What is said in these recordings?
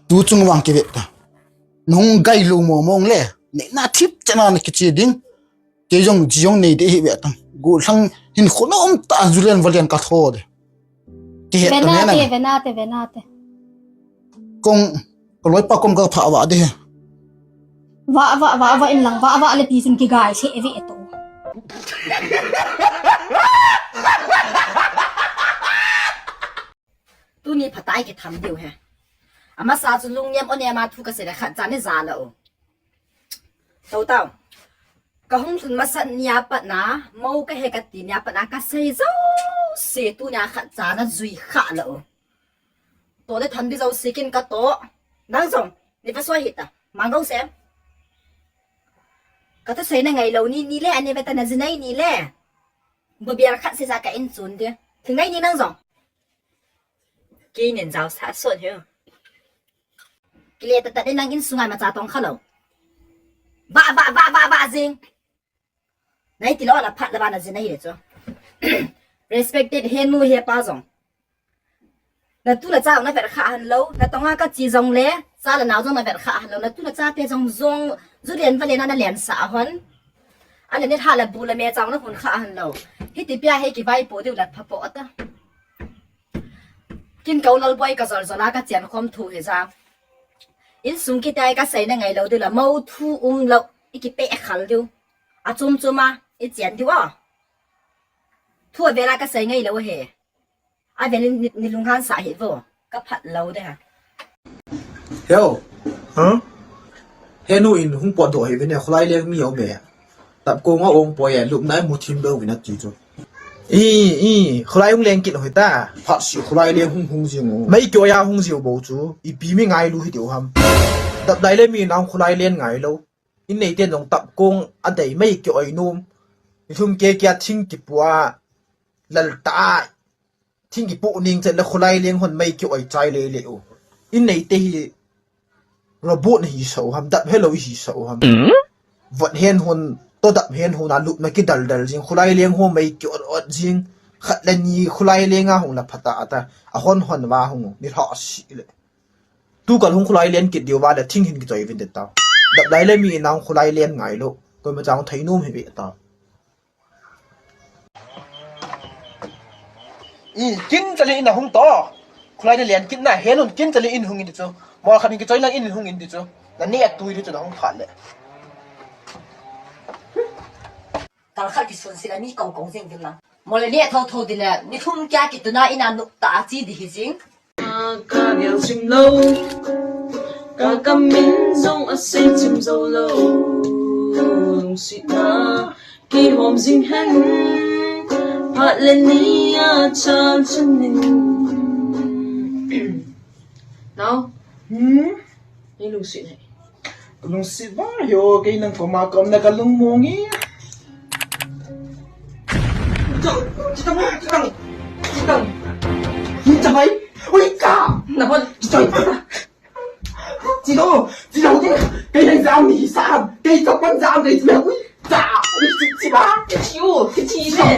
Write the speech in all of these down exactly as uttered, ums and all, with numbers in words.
Tu chung vang kive ta. Nung gai lo mo mong le. Nei na thip chana na kichi ding. Kei jong ji jong nei de hi ve tang. Gu thang hin khun um ta julen valen ka tho de. Ki het ta Venate, ne na. Venate, venate. Kong, ko loi pa kom ka pha va de. Va, va, va, va in lang, va, va le pi sun ki gai se ve to. Tuni phatai kitham diu he. Amasa chu lungnem o ne ma thu kasei le khat cha ni ja la o. Tau tau. Ka hung lhun masat nia pat na, mo ka he kati nia pat na, kasei jouse tunia khat cha na jui kha la o. To le than di jouse kin ka to. Nang jong, ni va soi hita. Mang jouse. Ka thusei na ngai lo ni, ni le, ani ve ta na jinei ni le. Bo biar khat se ja ka in chun de. Thingai ni nang jong. Kei nen jao sa son he. Kile ta ta de nang in sungai ma cha tong kha lo. Va, va, va, va, va, jing. Nai ti lo la phat la ba na jin ahi le chu. Respected he nu he pa jong. Na tu na cha na vet kha han lo, na tonga ka chi jong le, cha le nau jong na vet kha han lo, na tu na cha te jong jong, ju len va len na len sa hon. Ana ni tha le bu le me chang na hun kha han lo. Hiti pia he ki vai po diu la pha po ta. Kin kau lal boi ka jol jol a ka chian khom thu he ja. In sung ki tai ka sei na ngai lo diu la mo thu um lo i ki pe khal diu. A chum chum a i chian diu a. Thu a vela ka sei ngai lo he. A vel in ni, ni lunghan sa hi vo. Ka phat lo de ha. Heo. Huh? He nu in hung pot do hi ve ne khulai leng mi o me. Tap ko nga ong po ye lup nai mu thim do vin a ti chu. I, i, khulai hung leng kit hoi ta. Phat si khulai leng hung hung jing o. Mai kyo ya hung jiu bo chu. I pi mi ngai lu hi diu ham. Tap dai le mi nang khulai leng ngai lo. In nei ten jong tap kong a dei mai ki oi num. Ni thum ke kia thing ki pua lal ta. Thing ki pu ning chen le khulai leng hon mai ki oi chai le le u. In nei te hi robot na hi so ham dap hello hi so ham. Vot hen hon to dap hen hon a lup na ki dal dal jing khulai leng ho mai ki ot ot jing. Khat le ni khulai leng a hong la phata ata. A hon hon wa hong ni tha si le. Tu kal hung khulai len kit diu va le thing hin kichoi vin det tau. Dap lai le mi inang khulai len ngai lo. Koima chang thei nom hi ve tau. I kin chale in a hung to. Khulai le len kit na he nun kin chale in hung in chu. Mol khat in kichoi lang in hung in chu. Na ne a tui chu na hung phat le. Kal khat kisun sila ni kong kong jing vin lang. Mol le ne tho tho dile ni thum kya kituna ina nuk ta chi di hi jing. Ka neo sim lo, ka kam min jong a sei sim zo lo. Lungsit na kihom jing hen, phat le ni a chan chan nin. Nao? Hmm? Nei lungsit he. Ka lungsit ba yo, kei nang koma kom na ka lung mong e. Chitang, chitang, chitang, chitang. Ni chawai, ui ka. Na hon. Chitang. Chilo, chilo ni. Kei nang jam ni sa, kei ka pan jam kei chilo ui. Cha, ui chi chi ba. Chi u, chi chi le.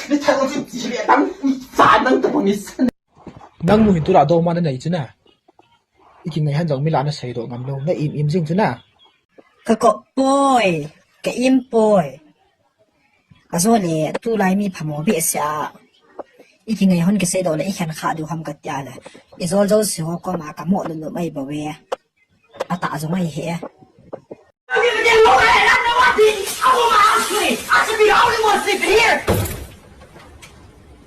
Ni thang chi chi le tang ui sa nang ta ni sa. Nang nu hin tu la do ma na nei chu na. I kingai han jong mi la na sei do ngam lo, na im im jing chu na. Ka ko poi, ka im poi. Ajo le, tu lai mi phamo be sia. I kingai hon kisei do le, i khen kha diu ham ka tia le. I jol jol si ho koma ka mo lun lun mai bo ve. Ata jong ai he.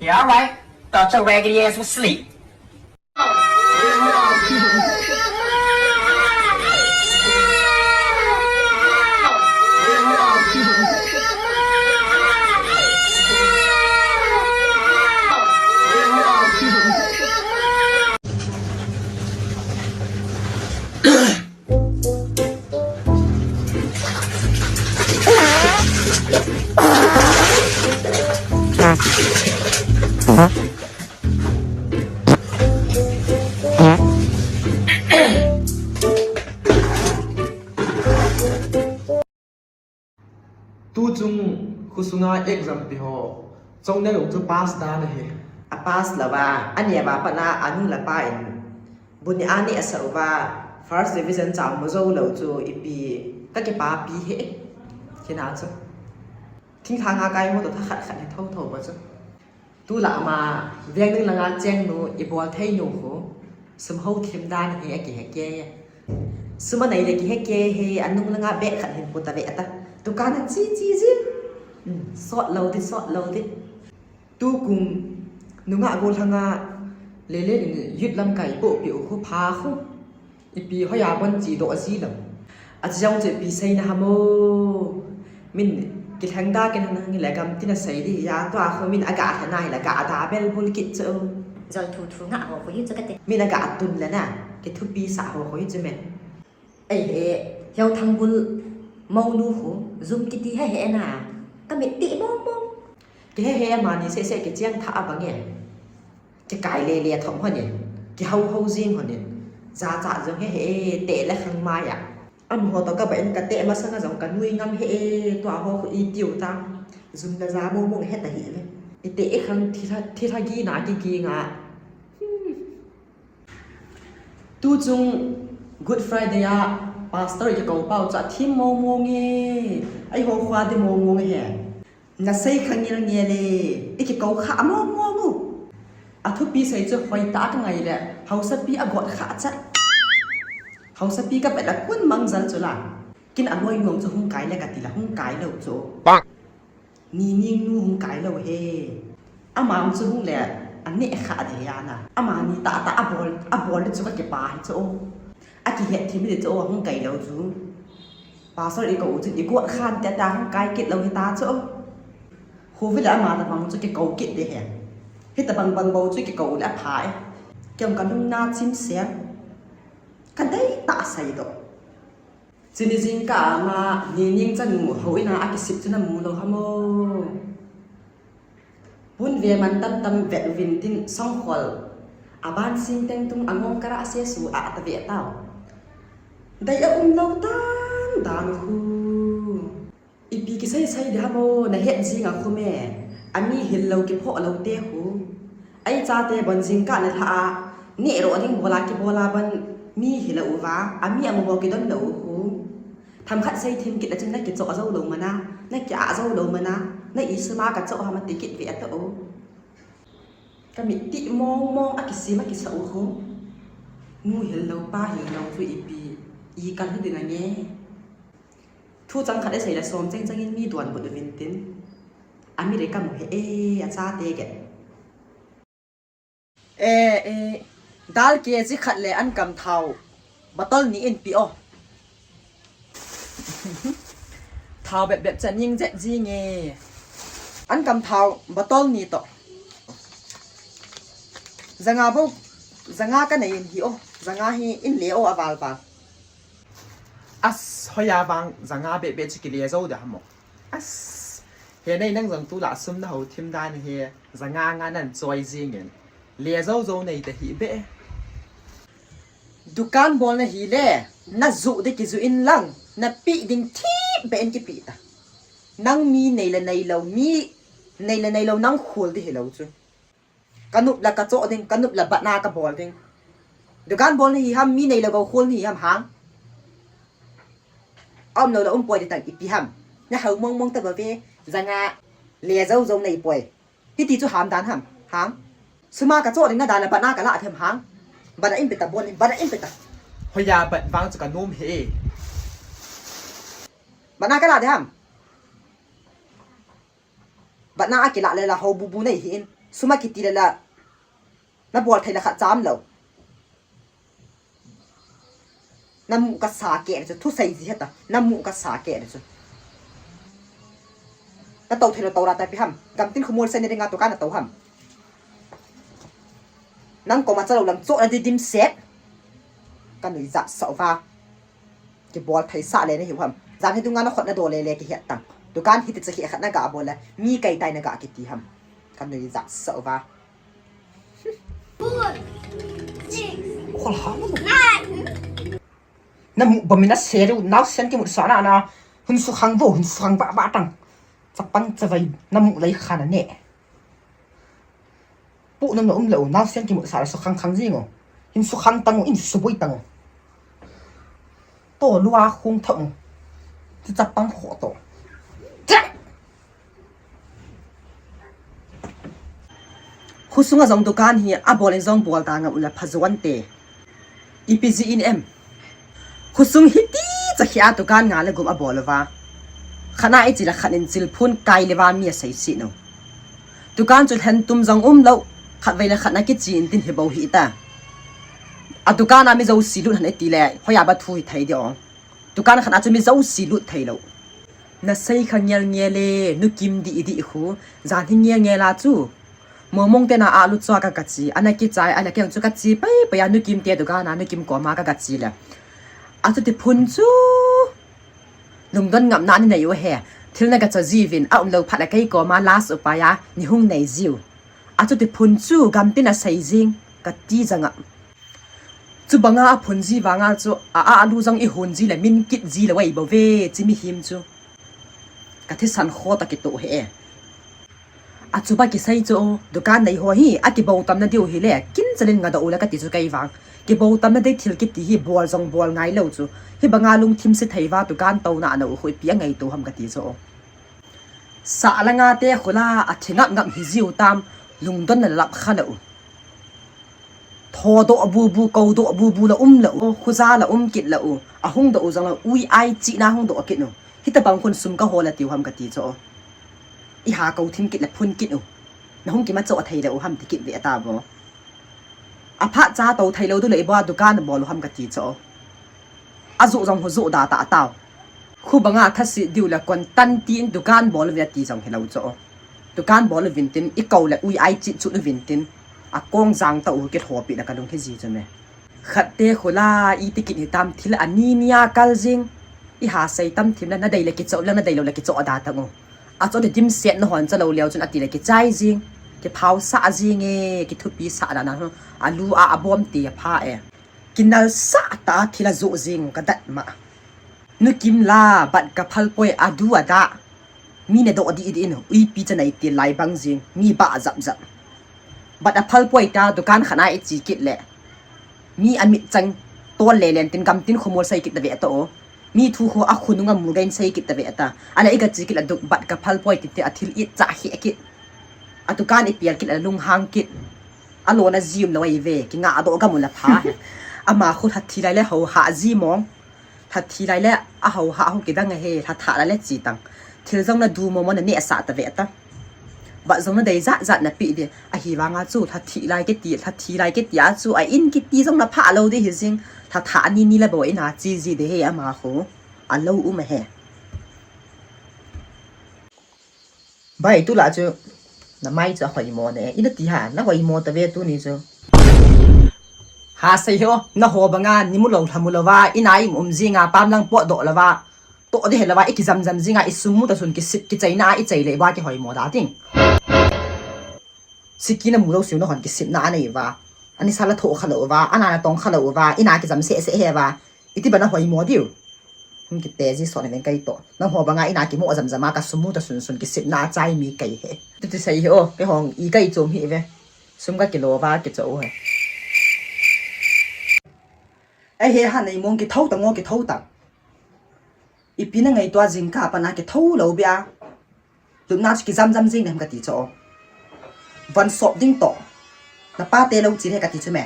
Yeah, all right. Thought your raggedy ass was asleep. Tu chung khusunga exam pi ho. Chongneo chu pass dan ahi. A pass lou va, a neo va pat na a nu le pa in Bun ni ani asa uva first division chang mo zo lo chu ipi ka kipapi he. Kina chu. Thingthang a kai mo to tha khat khat he tho tho ba chu. Tu la ma veng ning langa cheng nu i bol thei nu ho. Sum ho thim dan he a ki he ke. Sum a nei le ki he ke he anung langa bek khat hin pu ta ve ta. Tu ka na chi chi ji. Sot lo di, sot lo di. Tukum nunga gol hanga lele in yut lam kai po pi u khu pha khu. Ipi hoya bon chi do a zi lo. A chi jong chu ipi sei na hamo. Min ki thang da ken hang le gam tina sei di ya to a khu min aga thana hi la ga da bel bul kit chu. Jol thu thu nga ho khu hi chu ka te. Min aga tun le na ki thu pi sa ho khu hi chu me. Ei he, hiau thang bul mo nu khu zum kiti he he na. Ka mit ti mong mong. Ki he he mani se se ki chiang tha abang e. Ki kai le le thong hon e. Ki hau hau jing hon e. Za cha jong he he te le khang ma ya. Am ho to ka ba in ka te ma sanga jong ka nui ngam he e to a ho khu i tiu ta. Zum la za mong mong he ta hi le. I te e khang thi tha thi tha gi na ki gi nga. Tu chung Good Friday a pastor i kikau pau chu a thim mong mong e. Ai ho khua de mong mong he. Na sei kha ngil ngil e. I kikau kha a mong mong u. A thupi sei chu hoi ta ka ngai le. Hausa pi a got kha cha. Hausa pi ka pet la kun mang jal chu la. Kin a loi nuam chu hung kai le ka ti la hung kai lo chu. Ni ning nu hung kai lo he. Ama hung chu hung le, a ne kha de ya na. Ama ni ta ta a bol, a bol le chu ka ke pa hi chu. A ki het thim le chu hung kai lo chu. Pastor i ko u chu i ko khan te ta hung kai kit lo hi ta chu. Hu vi le ama ta bang chu ke ko kit de he. Hi ta bang bang bo chu ke ko le a pha e. Ke ka lung na chim se. Ka dei ta sai do. Chuni jingkah a ama ni ning chanu houin a akisip chu namu lou ham o. Hun ve man tamtam vet uvin tin songkhol. Aban sing teng tung angong kara sesu a atave tau. Dei aum lou tan dan khu. Ipi kisei sei ding ham o, nahet jing a khu me. Ami hil lou kiphoh lou te khu. Ai chate bon jingkah nalha a, neh roh ding bol a kibol a bon mi hil a uva, ami amu bol kidon lou u khu. Themkhat sei thim kit a chun nakichoh jou lou mana, nakiah jou lou mana, na isuma kachoh ham ati kit ve ata o. Kamit tih mong mong a kisima kisa u khu. Nu hil lou, pa hil lou chu ipi, i kal hi ding ange. Thu chang khat isei le som cheng cheng in mi donbut uvin tin. Ami re kamu he e, achate ge. E, e, dal kg khat le ankam thao bottle ni in pe o. Thao bep bep chan ning jet jing e. Ankam thao bottle ni toh. Janga bou, janga kanei in hi o. Janga hi in le o aval val. As, hoiya vang janga beh beh chu kile jou ding ham o. As, he nei nang jong tulai sum nahou thim dan hi, janga nga nan choi jing in. Le jou jou nei ta hih beh. Dukan bol nahi le, najuh ding kijuh in lang, napeh ding thip beh in kipeh ta. Nang mi nei le nei lou, mi nei le nei lou nang khol ding hilou chu. Kanup la kachoh ding, kanup la batna kabol ding. Dukan bol nahi ham, mi nei le gou khol nahi ham hang. Aum lou la um poi ding tang ipi ham. Nahao mong mong ta bou ve, janga le jou jou nei poi. Hiti chu ham dan ham, hang. Suma kachoh ding na dan la batna kalah them hang. Batna in pe ta bol ni, batna in pe ta. Hoiya bat vang chu kanom he. Batna kalah ding ham. Batna akilah le la hou bu bu nei hi in. Suma kiti le la. Nabol thei la khat cham lou. Namu kasa keh le chu, thusei ji heta. Namu kasa keh le chu. Natou thei lou tou ra ta pi ham. Gam tin khumol sei na dinga tu ka natou ham. Nang koma cha lou lang choh na di dimset. Kanui jat sa uva. Kibol thei sah le nahiu ham. Jan hi dunga nakhut nado le le kihet tang. Dukan hiti cha hi khat naga bol le. Mi kai tai naga kiti ham. Kanui jat sa uva. Four, six, Khol ha na. Nine. Namu bom in ase diu, naosen kimu sa na na. Hun sukhang vo, hun sukhang ba ba tang. Chapang chavai, namu lei khan ane. Pu nam na um lou, naosen kimu sa la sukhang khang jing o. Hin sukhan tang u, hin suboi tang u. To lua khung thang u. Ti chapang kho to. Chak! Khusunga jong dukan hi abol in jong bol ta ngam ula phajuan te. Ipi ji in em. Khusung hiti cha khia dukan nga le gum abol uva. Khat na ichi la khat in chilphun kai le va mi asei si no. Dukan chu lhen tum jong um lo. Khat vei le khat na kichi in tin hi bo hi ta. A dukan a mi jo si lut han iti le. Hoya ba thu hi thei di ong. Dukan khat a chu mi jo si lut thei lo. Na sei kha ngel ngel e, nu Kim di i di khu, jan hi ngel ngel a chu. Momong te na a lu chua ka ka chi, ana ki chai, ana keng chu ka chi, pai pai a nu Kim te dukan a nu Kim koma ka ka chi le. A chu ti phun chu. Lungdon ngam na ni nei u he, thil na ka cha ji vin, a um lo phat a kei koma last upai a, ni hung nei jiu. A chu ti phun chu, gam tin a sei jing, ka ti jang a. Chu banga a phun ji vanga chu a, a, a lu jong i hun ji le min kit ji le wai bo ve chi mi him chu. Ka thisan kho ta ki to he e. A chu ba ki sei chu dukan nei ho hi a ki bo tam na diu hi le kin chalin nga da u le ka ti chu kai vang. Ki bo tam na dei thil ki ti hi bol jong bol ngai lo chu. Hi banga lungthim si thei va dukan to na na u hui pi a ngai to ham ka ti chu. Sa la nga te khula a thi ngap ngap hi jiu tam lungdon na lap kha lo u. Thodoh bubu, kodoh bubu la um la u, khuja la um kit la u, a hung doh u jong la ui ai chi na hung doh kit nu. Hita bang khun sum ka hol a tiu ham ka ti cho. I ha ko thim kit la phun kit u. Na hung kima cho thei la u ham ti kit ve ta bo. A phat cha to thei lo du le i bo a dukan bol u ham ka ti cho. A ju jong hu ju da ta tao. Khu banga thasi diu le kon tan tin dukan bol ve ti jong hi lo cho. Dukan bol uvin tin, i ko le ui ai chi chu uvin tin. A kong jang ta u ki thopi na ka lung hi ji chu me. Khat te khula i ti kit hi tam thil a ni ni a kal jing. I ha sei tam thim la na dei le ki cho la na dei lo le ki cho da ta ngo. A cho de dim set na hon cha lo leo chun a ti le ki chai jing. Ki phau sa jing e, ki thupi sa da na hu. A lu a a bom ti a pha e. Ki nal sa ta thil a ju jing ka dat ma. Nu Kim la, bat ka phal poi a du a da. Mi ne doh di di in, ui pi cha nai ti lai bang jing, mi ba zap zap. Bat a phal poi ta dukan khat na i chi kit le. Mi a mit chang tol le len tin gam tin khumol sai kit ta ve ta o. Mi thu khu a khunung a mu gain sai kit ta ve ta. A le i ka chi kit la duk bat ka phal poi ti ti a thil i cha hi kit. A dukan i pial kit la lung hang kit. A lo na jium lo ai ve, ki nga a do ka mu la pha. Ama khu that thi lai le ho ha ji mong. That thi lai le a ho ha ho ki dang he, that tha lai le chi tang. Thil jong na du mo mo na ne sa ta ve ta. Ba jong na dei jat jat na pi de. A hi wa nga chu that thi lai ke ti, that thi lai ke ti a chu a in ki ti jong na pha lo de hi jing. That tha ni ni la bo in a chi ji de he ama khu. A lo um he. Bai, tu la chu na mai chu a hoimo ne. I na ti ha, na hoimo ta ve tu ni chu. Ha sei ho, na ho banga ni mu lo lha mu lo va, i na i um jing a pam lang po do lo va. To de he lo va, i ki jam jam jing a, i sum mu ta sun ki sip ki chai na, i chai le va ki hoimo da ting. Siki na mu lo siu na hon ki sip na a nei va. Ani sa la tho kha lo va, ana na tong kha lo va, i na ki jam se se he va. I ti ba na hoimo diu. Hung ki te ji son ven kai to. Na ho banga i na ki mo jam jam a ka sum mu ta sun sun ki sip na chai mi kai he. Tu ti sei he o, ke hong i kai chom hi ve. Sum ka ki lo va ki cho he. Ai he ha nei mong ki tho ta ngo ki tho ta. I pi na ngai tua jing ka pa na ki tho lo bia. Lupna chu ki jam jam jing nem ka ti cho. Van sop ding to. Na pa te lo chi he ka ti chu me.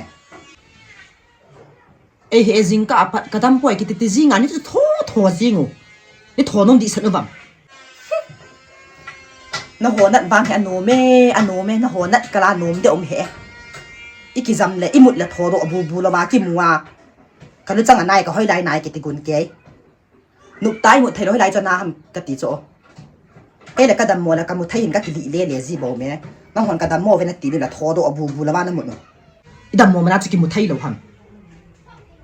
Ei he jing ka apat ka dam poi ki ti ti jing a ni chu tho tho jing u. Ni tho nom di san u bam. Na ho nat bang he a nom e, a nom e, na ho nat ka la nom de um he. I ki jam le, i mut le tho do bu bu lo ba ki mu a. Ka lu chang a nai ka hoi lai nai ki ti gun ke. Nup tai mut thei lo hilai chu na ham ka ti chu. Kei le ka dammo le ka mu thei hin ka kili le le ji bo me. Nang hon ka dammo ve na ti le la tho do a bu bu la va na mut no. I dammo mana chu ki mu thei lo ham.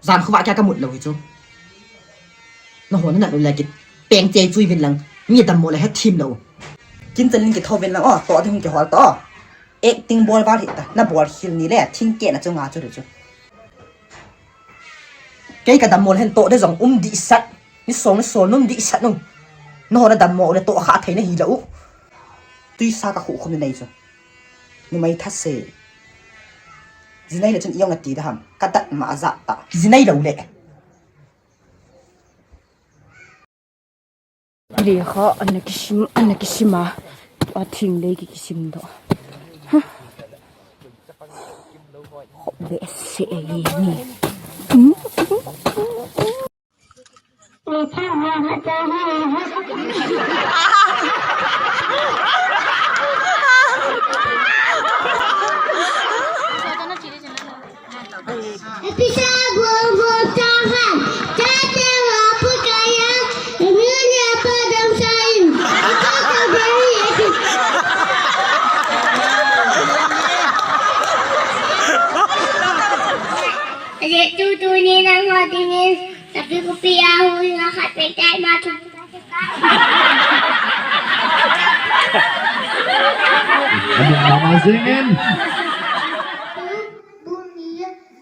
Jan khuwa kya ka mut lo hi chu. Na hon na le ki peng che chui vin lang. Mi dammo le he thim lo. Kin chan in ki tho vin lang o to ding ki hol to. Acting bol val hi ta. Na bol hil ni le thing ke na chu nga chu chu. Kei ka dammo le hen to de jong um di sat. Ni song ni sol num di sat nung. No na dammo le to kha thei na hi la u. Tui sa ka khu khu ni nei chu. Numei tha se. Jinei le chun i ong ati da ham. Ka dat ma a ja ta. Jinei lo le. Lekha ana kisim, ana kisim a. A thing lei ki kisim doh. Hah. Hop behseh e ni. Hmm? Episode one four seven. Tata Wapu Kaya, Emilia Padam Sain. Episode very epic. Aje tu tu ni nang ho dingin, tapi kupi ahu nga khat pe tai ma tu. Amin mama singin. Bumi,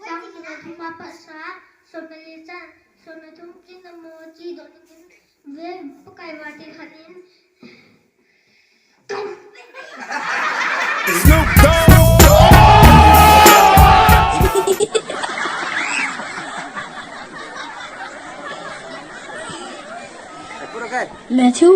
sang suna thum a pasa, sona le chan, sona thum kin a mo chi don in, ve Pakai vati khat in. Snoop Dogg. Matthew.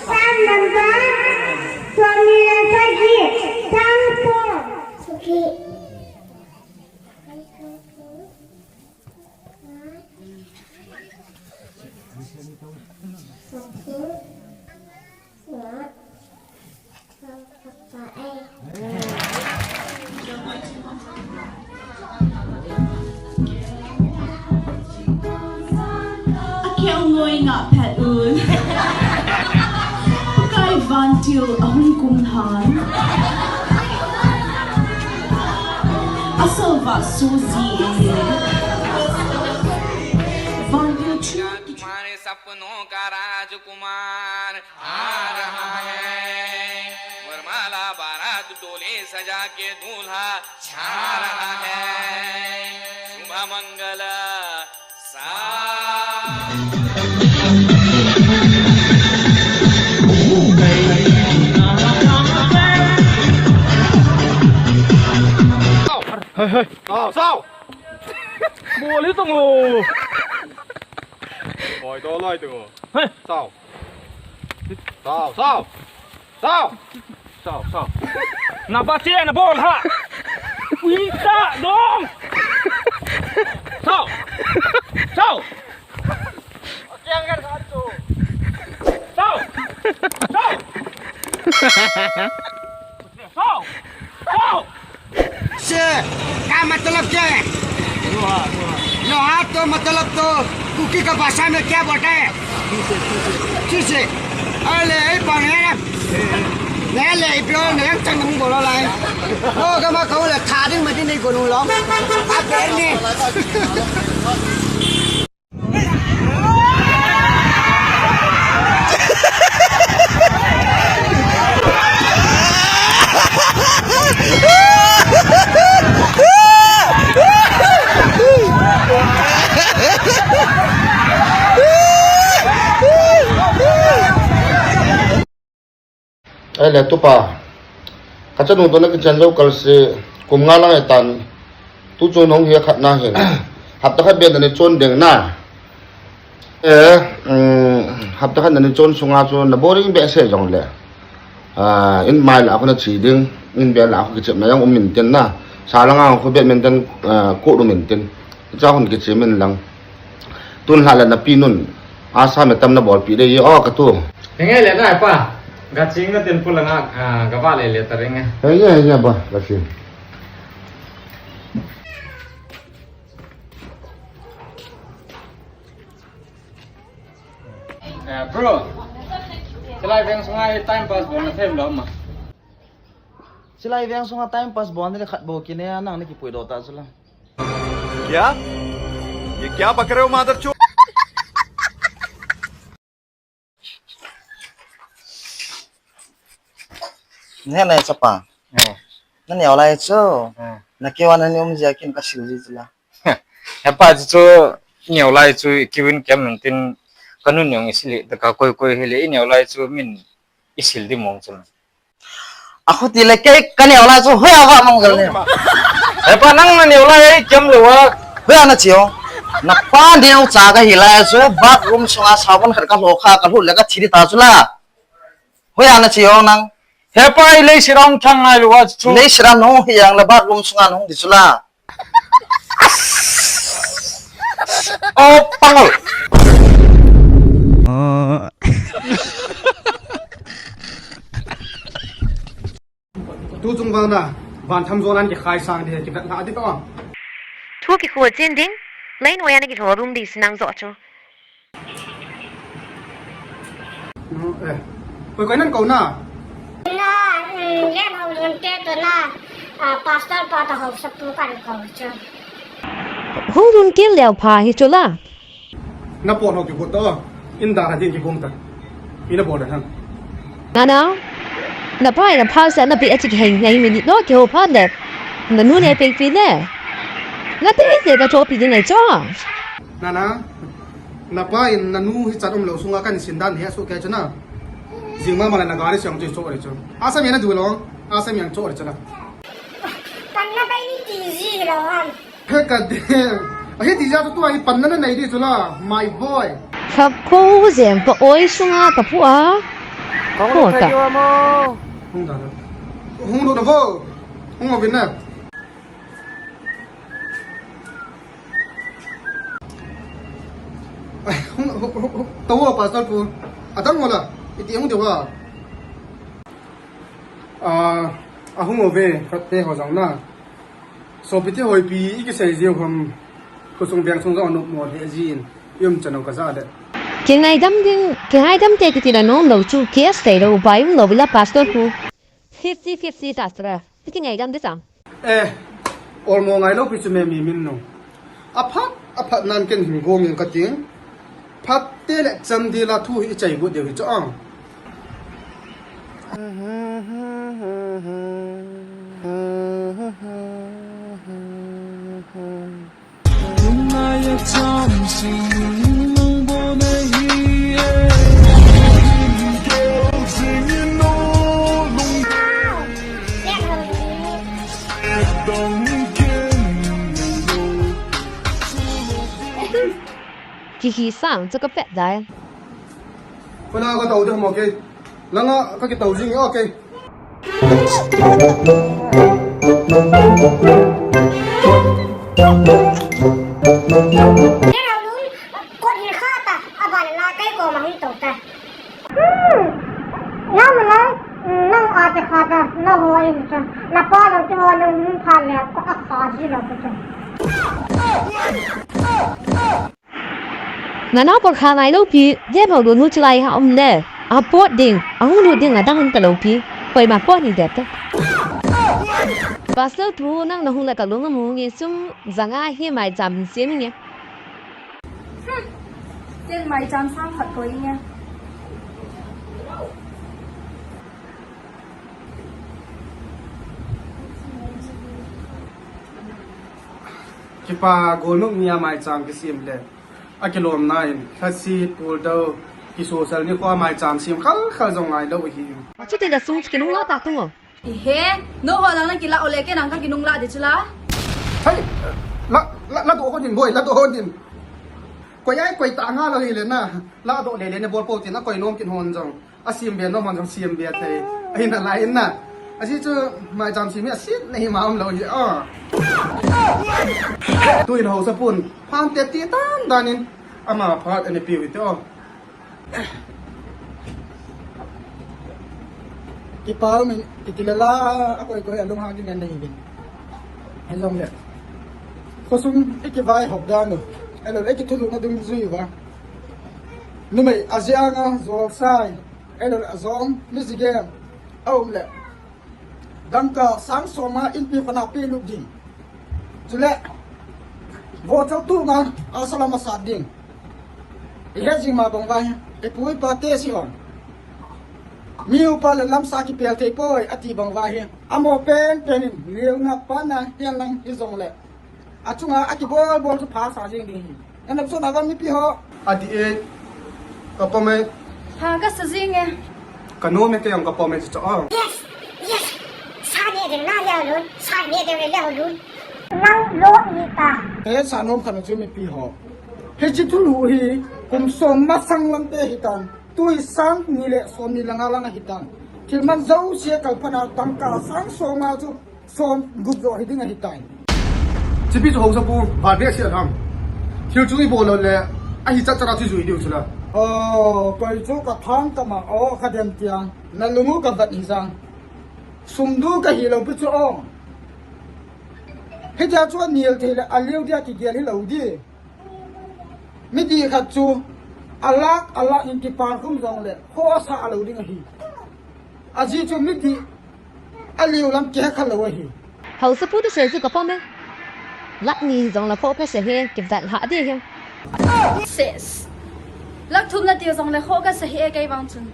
Psalm number twenty-eight, Psalm four. Okay. Akeng ngoi nga phat un. Pakai vantil ahung kum than. Asalvah soji e. Vantil chu. तुम्हारे सपनों का राजकुमार आ रहा है। वरमाला बारात डोली सजा के दूल्हा छा रहा है। शुभ मंगल सा। Hey, hey. Sao, sao? Sao? Bol hi tong o. Oi, to loi tong o. Hey. Sao? Sao, sao? Sao? Sao, sao? Na ba che na bol ha. Ui ta dong. Sao? Sao? Sao? Sao? Sao? से का मतलब के? लोहा, लोहा। लोहा तो मतलब तो कुकी का भाषा में क्या बोलता है? ठीक है, ठीक है। ठीक है। अरे, ये पानी है ना? नहीं ले, पियो, नहीं, हम चंद बोलो लाई। ओ, कमा कहूँ ले, थारी में नहीं करूँ लो। आप बैठ नहीं। Ahile tupa, kachanu toh nakichen jou kalse, kum nga lang ahitan, tuchung nahung hi khatna hin, hapta khat beh nani chon ding na. Eh, um, hapta khat nani chon sunga chu na boring behseh jongle, ah, in mai lah a khu nache ding, in beh lah a khu kichepna jong um intin na. Sa langa khu beh intin, ah, kut um intin. Cha hun kiche min lang. Tun lha le napi nun. Asa me tam nabolpi dei o katu. Henge le nai pa. Gaching na tin pulanga, ah, gava le le ta ringe. Henge, henge ba, gaching. Eh, bro. Chilai veng sunga time pass bolna them lo ma. Chilai veng sunga time pass bolna le khat bou kine a nang nakipui doh ta chula. क्या? ये क्या बक रहे हो मादरचोद? He ne chapa. Eh. Na neo lai chu. Eh. Na keu a na ni um jia kin ka sil ji chu la. He pa chu chu neo lai chu i keu in kem in tin ka nu neo i sil ta ka koi koi hi le i neo lai chu min i sil di mong chu. A khuti le kei ka neo lai chu hoiya va mang gal ne. He pa nang na neo lai kem le wa. Hoiya na chi o. Na pa neo cha ka hi lai chu bathroom sunga sabon khat ka lo kha ka lu le ka thi di ta chu la. Hoiya na chi o nang. He pa i lei sirang thang ngai lua chu. Lei sirang nung hi yang la bathroom sunga nung di chu la. O pangol. Tu chung vang na, van tham zo nan ki khai sang di, ki vet na di to. Thu ki khu chin ding, lei noi ana ki lo rum di sinang zo chu. Eh. Koi koi nan kou na? Na, mm, Len Hou Lun te to na, ah, pastor pa to hou sa pu kan kou chu. Hou Lun ke leo pha hi chu la. Na pon ho ki got to. In da ha din ki gom ta. Ina bol da han. Nana. Na pa ina pha sa na pi a chi heng heng mi ni no ki ho pha de. Na nu ne pe pi ne. Na te te ka cho pi de ne cho. Nana. Na pa in na nu hi chat um lo sunga kan sin dan he su ke chu na. Jing ma ma la na gari siang chu cho re chu. Asa mi na du lo. Asa mi ang cho re chu na. Pan na pai ni ti ji lo ham. He ka de. Ahi ti ja tu ahi pan na nei di chu la. My boy. Khap ko jem pa oi sunga ka pu a. Ko ta. Hung da na. Hung do na vo. Hung o vin na. Ai, hung, hung, hung, hung, tao, pastor pu. Adang wala, iti hung dewa. Ah, ahung ove, khat te ho jong na. Sopi te hoi pi, i kisei jiu ham. Khosung veng sung jong anop mo de jin. I um chan o ka ja de. Kingaidam ding, kingaidam te kiti la nom lo chu, case thei lo, upai um lo vila pastor pu. Fifty fifty ta sra. Iti ngaidam de chang. Eh, olmo ngai lo pi chu me mi min no. Aphat, aphat nan ken hin gom in ka ting. Phat te le cham di la thu hi i chai bu deu hi chu ang. Kihi sang chu ka pet dai. Kona ka tau de mo ke. Langa ka ki tau jing, okay. Nang lun, kot hin kha ta, a ban la kai ko ma hin to ta. Hmm. Nang ma lai, hmm, nang a te kha ta, na ho in ta. Na pa lo te ho lo hin pha le, ko a kha ji lo ko ta. Nana por kha nai lo pi, je mo do nu chulai ha um ne. A pot ding, a hung lut ding a dang ta lo pi. Koima pot ni det ta. Pastor pu nang na hung la ka lung a mu nge sum janga hi mai cham sim nge. Ken mai cham sang khat koi nge. Kipa golnung nia mai cham kisim le. A kilom na in, lhasit, pul do, kisosal ni kho mai cham sim khal khal jong ngai lo hi. Chuti la sung kinung la ta tung o. I he, no ho lang na kila ole ke nang ka kinung la de chula. Hai, la, la, la do ho din boy, la do ho din. Koi ai koi ta nga lo hi le na, la do le le ne bol po tin a koi nom kin hon jong. A sim ve nom hon jong sim ve thei. Ahin a lai in na. A si chu mai cham sim hi a sim na hi ma um lo hi a. Tu in ho sa pun. Phan te ti tan dan in. Ama phat ani piu te o. Kipa min, i kila la, a koi koi a lung hang ding an nei bin. Ai long le. Khosung i kivai hop dan u. Ai lo le ki thulu na dung zui va. Numei a ziang a zol sai. Ai lo le a zong, mi zi gen. A um le. Dangka sang soma inpi khona pe lut ding. Chule, vo chau tu ma, a salam a sat ding. I he jing ma bang vai, i pu i pa te si hong. Mi upa le lamsa kipel thei poi, ati bang uva hi. Amo pen pen in, liuna pana hian lang hi jong le. Achunga a kibol bol chu pha sa jing ding hi. Ena chu na va mipi ho. Ati e, ka pom e. Pha ka sa jing e. Ka nom e, kei jong ka pom e chu chu. Yes, yes. Sa ne ding na le lun, sa ne ding le lun. Nang lo ni ta. He sa nom khat chu mipi ho. Hichi thulu hi, kum som masang lam te hi tan. Tui sang ni le som ni langa lang ahi tan. Thil man jouse kalpana tangka sang som a chu som gup jo hi ding ahi tan. Chipi chu hausa pu, val be sia tham. Thil chu i bol lo le, ahi chat chat a chu jui diu chu la. Oh, koi chu ka thang ka ma, oh, ka dem tiang. Na lungu ka vat hi sang. Sum du ka hi lo pi chu oh. Hitia chu a nil thei le, a liu dia kigel hi lo di. Midih khat chu a lak, a lak in kipan khum jong le, kho a sa a lo ding ahi. A ji chu midih a liu lam kihekha lo ahi. Hausa pu tu sei chu ka pom e. Lak ni jong le kho ka sa he, kivat ha di he. Ses. Lak thum na ti jong le kho ka sa he kei bang chun.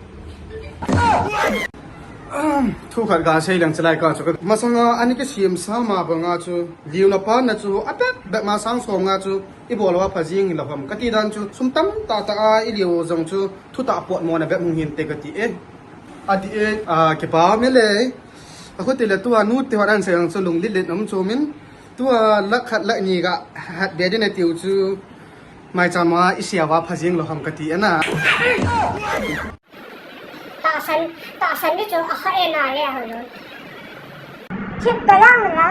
Thu khat ka sei lang chalai ka chu ka masanga ani ka siam sa ma banga chu liuna pana chu a bep bep ma sang som nga chu i bol uva pha jing hi lo ham ka ti dan chu sum tam ta ta a i liu jong chu thu ta pot mo na bep hung hin te ka ti e. A ti e, a, kipa me le. A khuti le tua nu te hot an sei ang chu lung lit lit um chu min. Tua lak khat lak ni ka hat be din a tiu chu mai cha ma i sia uva pha jing lo ham ka ti e na. Tahsan, tahsan ni chu a kha e na le a ho lo. Chip da lang la,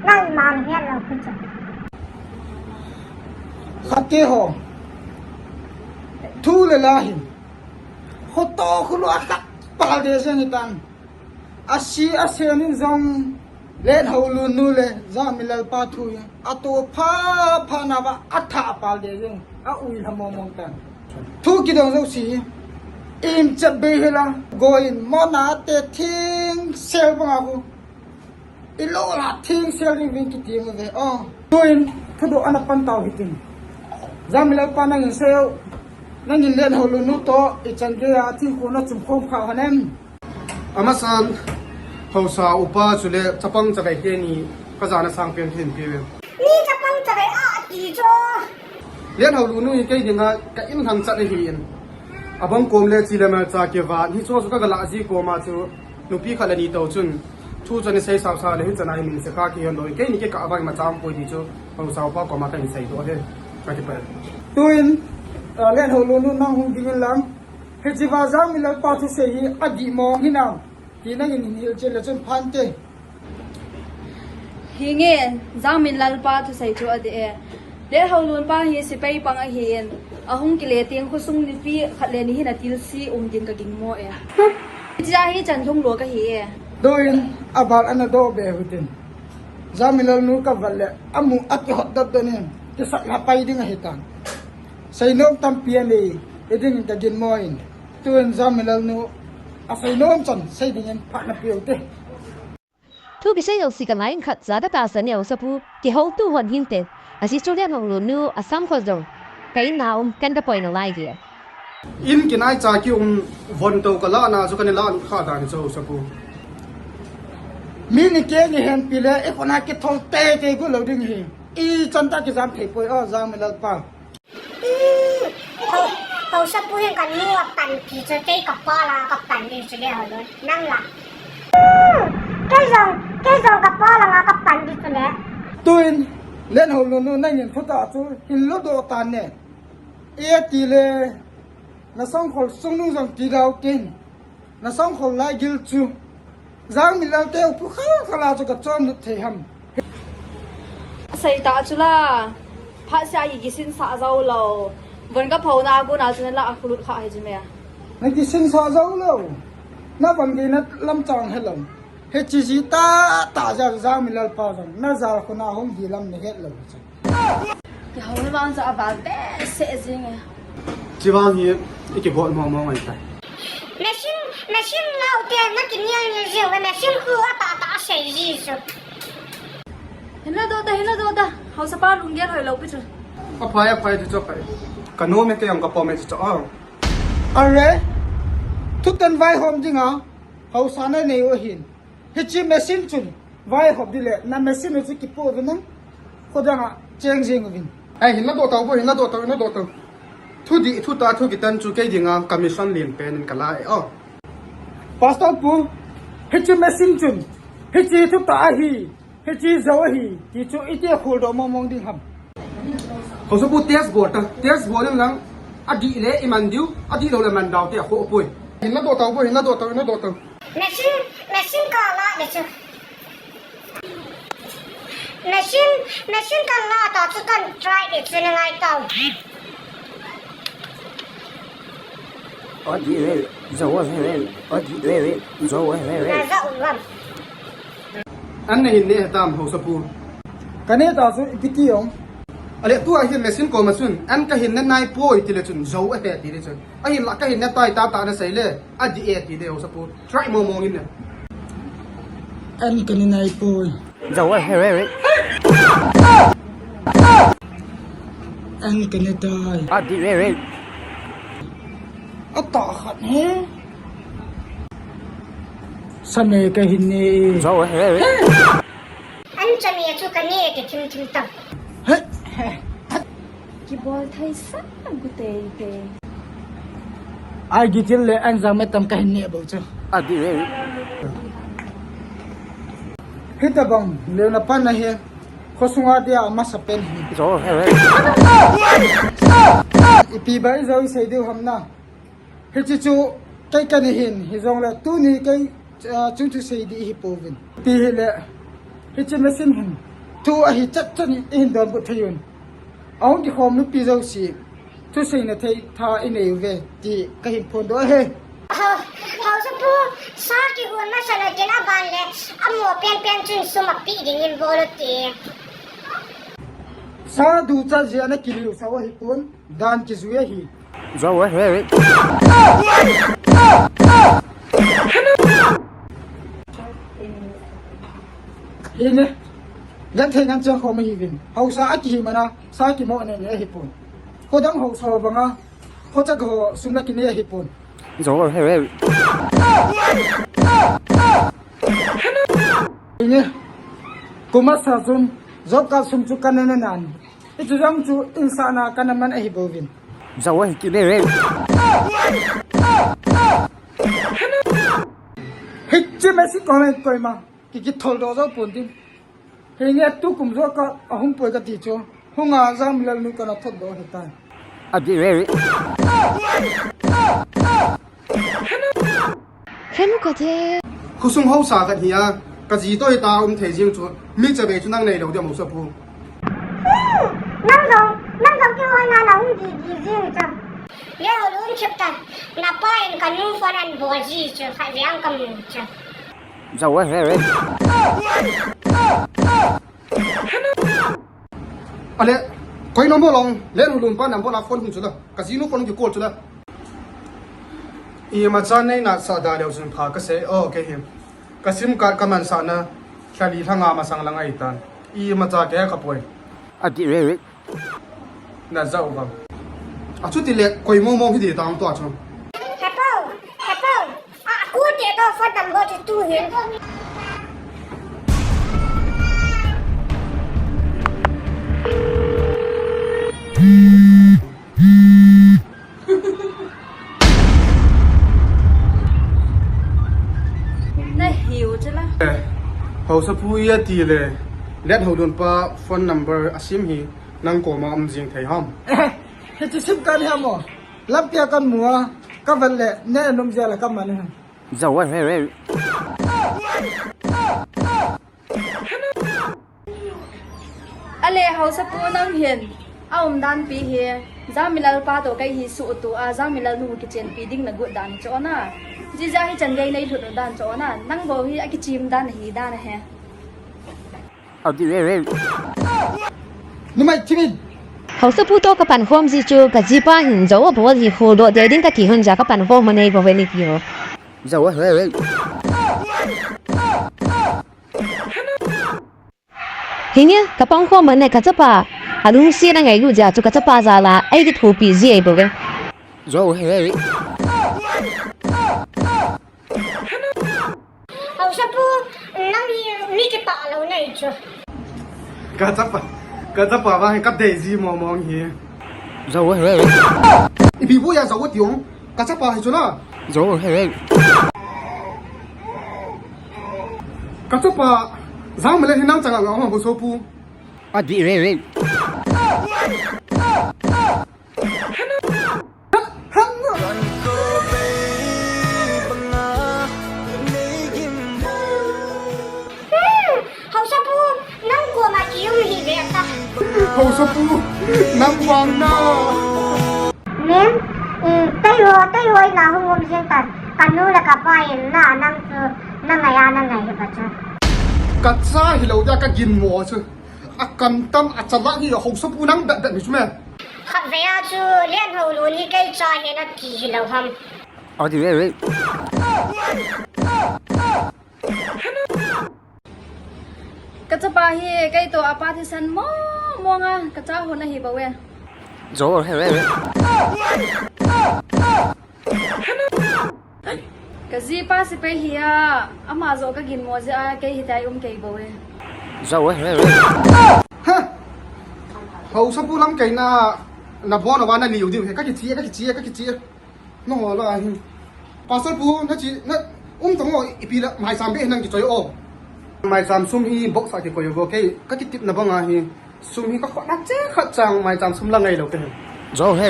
nang mang hian lo khu chu. Khate ho. Thu le la hin. Ho to khu lo a khat pal de se ni tan. A si a se nin jong Len ho lun nu le Jangminlal pa thu hi a to pha pha na va a tha pal de jeng a ui ha mong mong tan. Thu kidong jouse hi im chat be hela goin mona te thing sel banga khu i lo la thing sel ding vin kiti mu ve. Oh, tuin thu do ana pan tau hitin. Jangminlal pa nangin sel nangin Len ho lun nu to i chan ge a thing khu na chum khom kha hanem. Amasan, hausa upa chule chapang chavei hi ni ka jana sang pen hin pi ve. Ni chapang chavei a ti cho. Len ho lun nu hi kei dinga ka in hang chat hi in. Abang kom le chi le mal cha ke va ni cho chu ka gala ji koma chu nupi khat le ni to chun. Thu chani sei sao sao le hi chana hi min se ka ki yon do. Kei ni ke ka abang ma cham poi di chu. Hausa upa koma ka in sei do he. Ka ti pa. Tuin, ah, Len ho lun nu nang hung dingin lang. Hichi va Jangminlal pa thusei hi a dih mong hinam? Ti nangin hin hil chen le chun phan te. Hi nge, Jangminlal pa thusei chu a dih e. Len ho lun pa hi sipai pang ahi in, a hung kile teng khosung nupi khat le ni hin a tilsi um ding ka ging mo e. Hichi a hi chan thung lo ka hi e. Doin a bal ana do be hutin. Jangminlal nu ka vat le a mu a kihot dot dot in, kisat la pai ding ahi tan. Seinom tampi a nei, i ding in ka ging mo in. Tuin Jangminlal nu, a seinom chan, sei dingin phat na piu te. Thu kisei jouse ka lai in khat cha ka tahsan e hausa pu, kihoutu hon hin te. A si chu Len ho lun nu, a sam kho jong. Ka in na um, kan ka poi na lai ve. In kinai cha ki um von to ka la na chu ka ni la kha dan chu hausa pu. Mi ni ke ni hen pi le, i kona kithol te te gu lo ding hi. I chan ta kijam thei poi o Jangminlal pa. Ih, ho, hausa pu hin ka nu a pan pi chu kei ka pa la ka pan di chu le ho lo. Nang la. Kei jong, kei jong ka pa la nga ka pan di chu le. Tuin, Len ho lun nu nangin thu ta chu hin lo do tan ne. E ti le, na sangkhol sung nung jong ti dau tin. Na sangkhol lai gil chu. Jangminlal te u pu kha kha la chu ka chom lut thei ham. Sei ta chu la. Phat sia i kisin sa zo lo. Von ka pho na gu na chu na la a khulut kha hi chu me. Na kisin sa zo lo. Na von gi na lam chang he lo. He chi ji ta ta ja Jangminlal pa jong. Na jal khu na hung gi lam na het lo chu. Kihou vang chu a val behseh jing e. Chi vang hi i kibol mong mong ngai tai. Machine, machine lau te na kinial ni jing ve machine khu a ta ta sei ji chu. Hin lo do ta, hin lo do ta. Hausa pa lunggel hoi lo pi chu. A phai, a phai chu chu phai. Ka nom e kei jong ka pom e chu chu. Are. Tutan vaihom dinga haosa nanei u ahin. Hiche machine chun vaihom ding le na machine u chu kipoh uvin lang, khodang a cheng jing uvin. Ai, hin ladoh tau bou, hin ladoh tau, hin ladoh tau. Thudih, thutah, thu kitan chu kei dinga commission lenpen in kala e o. Pastor pu, hiche machine chun hiche thutah ahi, hiche jou ahi ti chu iti a kholdoh mong mong ding ham? Haosapu, test bol ta, test bol in lang, adih le iman diu, adihlou le man dau te akhoh poi. Hin ladoh tau bou, hin ladoh tau, hin ladoh tau. Machine, machine kala de chu. Machine, machine kala ta chu kan try de chu, nangai tau. Adih le, jou ahile, adih le, jou ahile. Na jou lam. An nahin ne hetam Haosapu? Kaneh ta chu ipi ti ong. Ale tua hi machine koma chun, an kahin ne naipoi tile chun, jou ahi tile chun. Ahinla kahin ne tai tata nasei le, adih e tile Haosapu. Try mong mong in ne. An kane naipoi. Jou ahile. An kane tai. Adih e. Atah khat he. Same kahin ne e. Jou ahile. An chami a chu kane e, kithim thim tam. He, he. Kibol thei sa gu tei tei. Ai, gitil le an jang me tam kahin ne bou chu. Adih e. Hitabang leuna pan ahi. Khosunga dia amasapen hi. Jou ahile. Ipi ba ijou isei diu ham na. Hiche chu kei kane hin, hijongle tuni kei, ah, chun thusei ding ihi pouvin. Ipi hile, hiche machine hin thu ahi chat chat in ihin donbut thei un. Ahung kikhom nupi jouse, thuseina thei tha inei uve ti kahin phondoh ahi. Hao, Haosapu, sa kihon masat na din aban le, amo penpen chun sum ape ding in bol u te. Sa ducha jeh a nakiliu sa u ahipon, dan kijui ahi. Jou ahile. Hine. Genthei nan chang khom ahiuvin. Haosa akihi mana, sa kimo nei nei ahipon. Khodang haosa ho banga, khocha ho sum nakinei ahipon. Jou ahile. Hine. Kum masa chun, job card sum chu kanei nan. Hichu jong chu insahna kana man ahi bouvin. Jou ahi kit e. Hiche machine koma koima kikitholdoh jou pon tin. Hinge tukum job card ahung poi kati chu. Hunga Jamilal nu kana thotdoh ahitai. Adih e. Khen ka the. Khosung haosa khat hi a, kaji toh hita um thei jing chu, mi chavei chu nang neilou diam Haosapu. Nang jong, nang jong keiho na nahung gigi jing chu. Neiho lungthim tan, napa in kanu phone anabol ji chu, khatvei ang kamu chu. Jou ahile. Ale, koi number long, Lenhoulun pa number la phone hung chu la. Kajinu phone kicall chu la. Imacha neina sah da leu chun pha kasei, o, kei hi. Ka SIM card kamansahna, lha li lha nga masang lang ahitan. Imacha kei kapoi. Adih e. Najah u vang. Achuti le, koi mong mong hi di tang tua chu. Hepu, hepu. A, a kute to phone number chu tu hin. Nahiu chu la. Eh, Haosapu iti le, Lethoulun pa phone number a SIM hi nang koma um jing thei ham? Eh, hichu SIM kan hi amo. Lampia kan mu a, kavet le, ne num jia la kaman e. Jou ahile. Ale Haosapu nang hin, aumdan pi hi, Jamilal pa toh kei hi suhtuh a, Jamilal nu kichenpi ding nagot dan chu na. Jija hichan gei neilhut u dan chu na, nang bou hi akichem dan ahi dan ahi. Adih e. Numei thimin. Haosapu toh kapankhom ji chu kajipa hin jou abol hi kholdoh ding kati hon ja kapankhom anei bou ve ni ti ho. Jou ahile. Hinge, kapankhom man ne kachapa. Alungset angailut jeh a chu kachapa jal a eikithopi ji ahi bou ve. Jou ahile. Haosapu, nang hi mi kitah lou nahi chu. Ka chapa, ka chapa vang hi ka dei ji mong mong hi. Zo he. Ipi bu ya zo ti ong. Ka chapa hi chu la. Zo he. Ka chapa, Jangmile hi nang chang a nga ma bu so pu. A di re re. Hmm, Haosapu, nang koma kium hi ve ta. Haosapu, nang vang na. Mem, i, tei ho, tei ho ina hung um jing tan. Ka nu le ka pa in na, nang chu, na ngai a, na ngai hi pa chu. Ka cha hi lou dia ka ginmo chu. A kan tam a chalak hi Haosapu nang bet bet mi chu me. Khatvei a chu Lianhoulun hi kei cha hi nati hilou ham. Adi ve ve. Ka chapa hi kei toh apa thisan mong mong a ka cha hon ahi bou e. Zo he ve ve. Ka jipa sepai hi a, ama joh ka ginmo jeh a, kei hitia um kei bou e. Zo he ve ve. Ha! Haosapu lamkai na, na bon a va na liu diu he, ka kichi e, ka kichi e, ka kichi e. Na ho la hi. Pastor pu, na chi, na um tong o, ipi la, maicham be nang kichoi o. Maicham sum hi box a kikoi uvo kei, ka kitepna bang a hi. Sum hi ka khut na che khat chang maicham sum la ngai lou te. Zo he.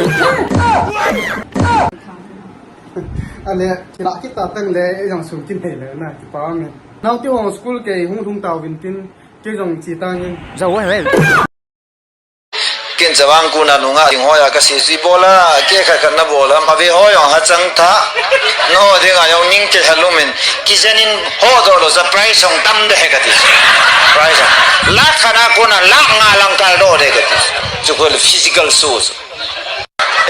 Ale, kila kita tang le, e jong sum kin hei le na, kipa nge. Nau ti hong school kei hung hung tau vin tin, kei jong chi ta nge. Zo he. Ken chavang kuna nunga ding hoya ka si si bola, ke kha kha na bola, ma ve ho jong ha chang tha. No ding a jong ning ke ha lumin, ki janin ho do lo surprise jong tam de he ka ti. Surprise jong. Lakh khat a kuna lakh nga lang kal do de ka ti. Chu ko physical shows.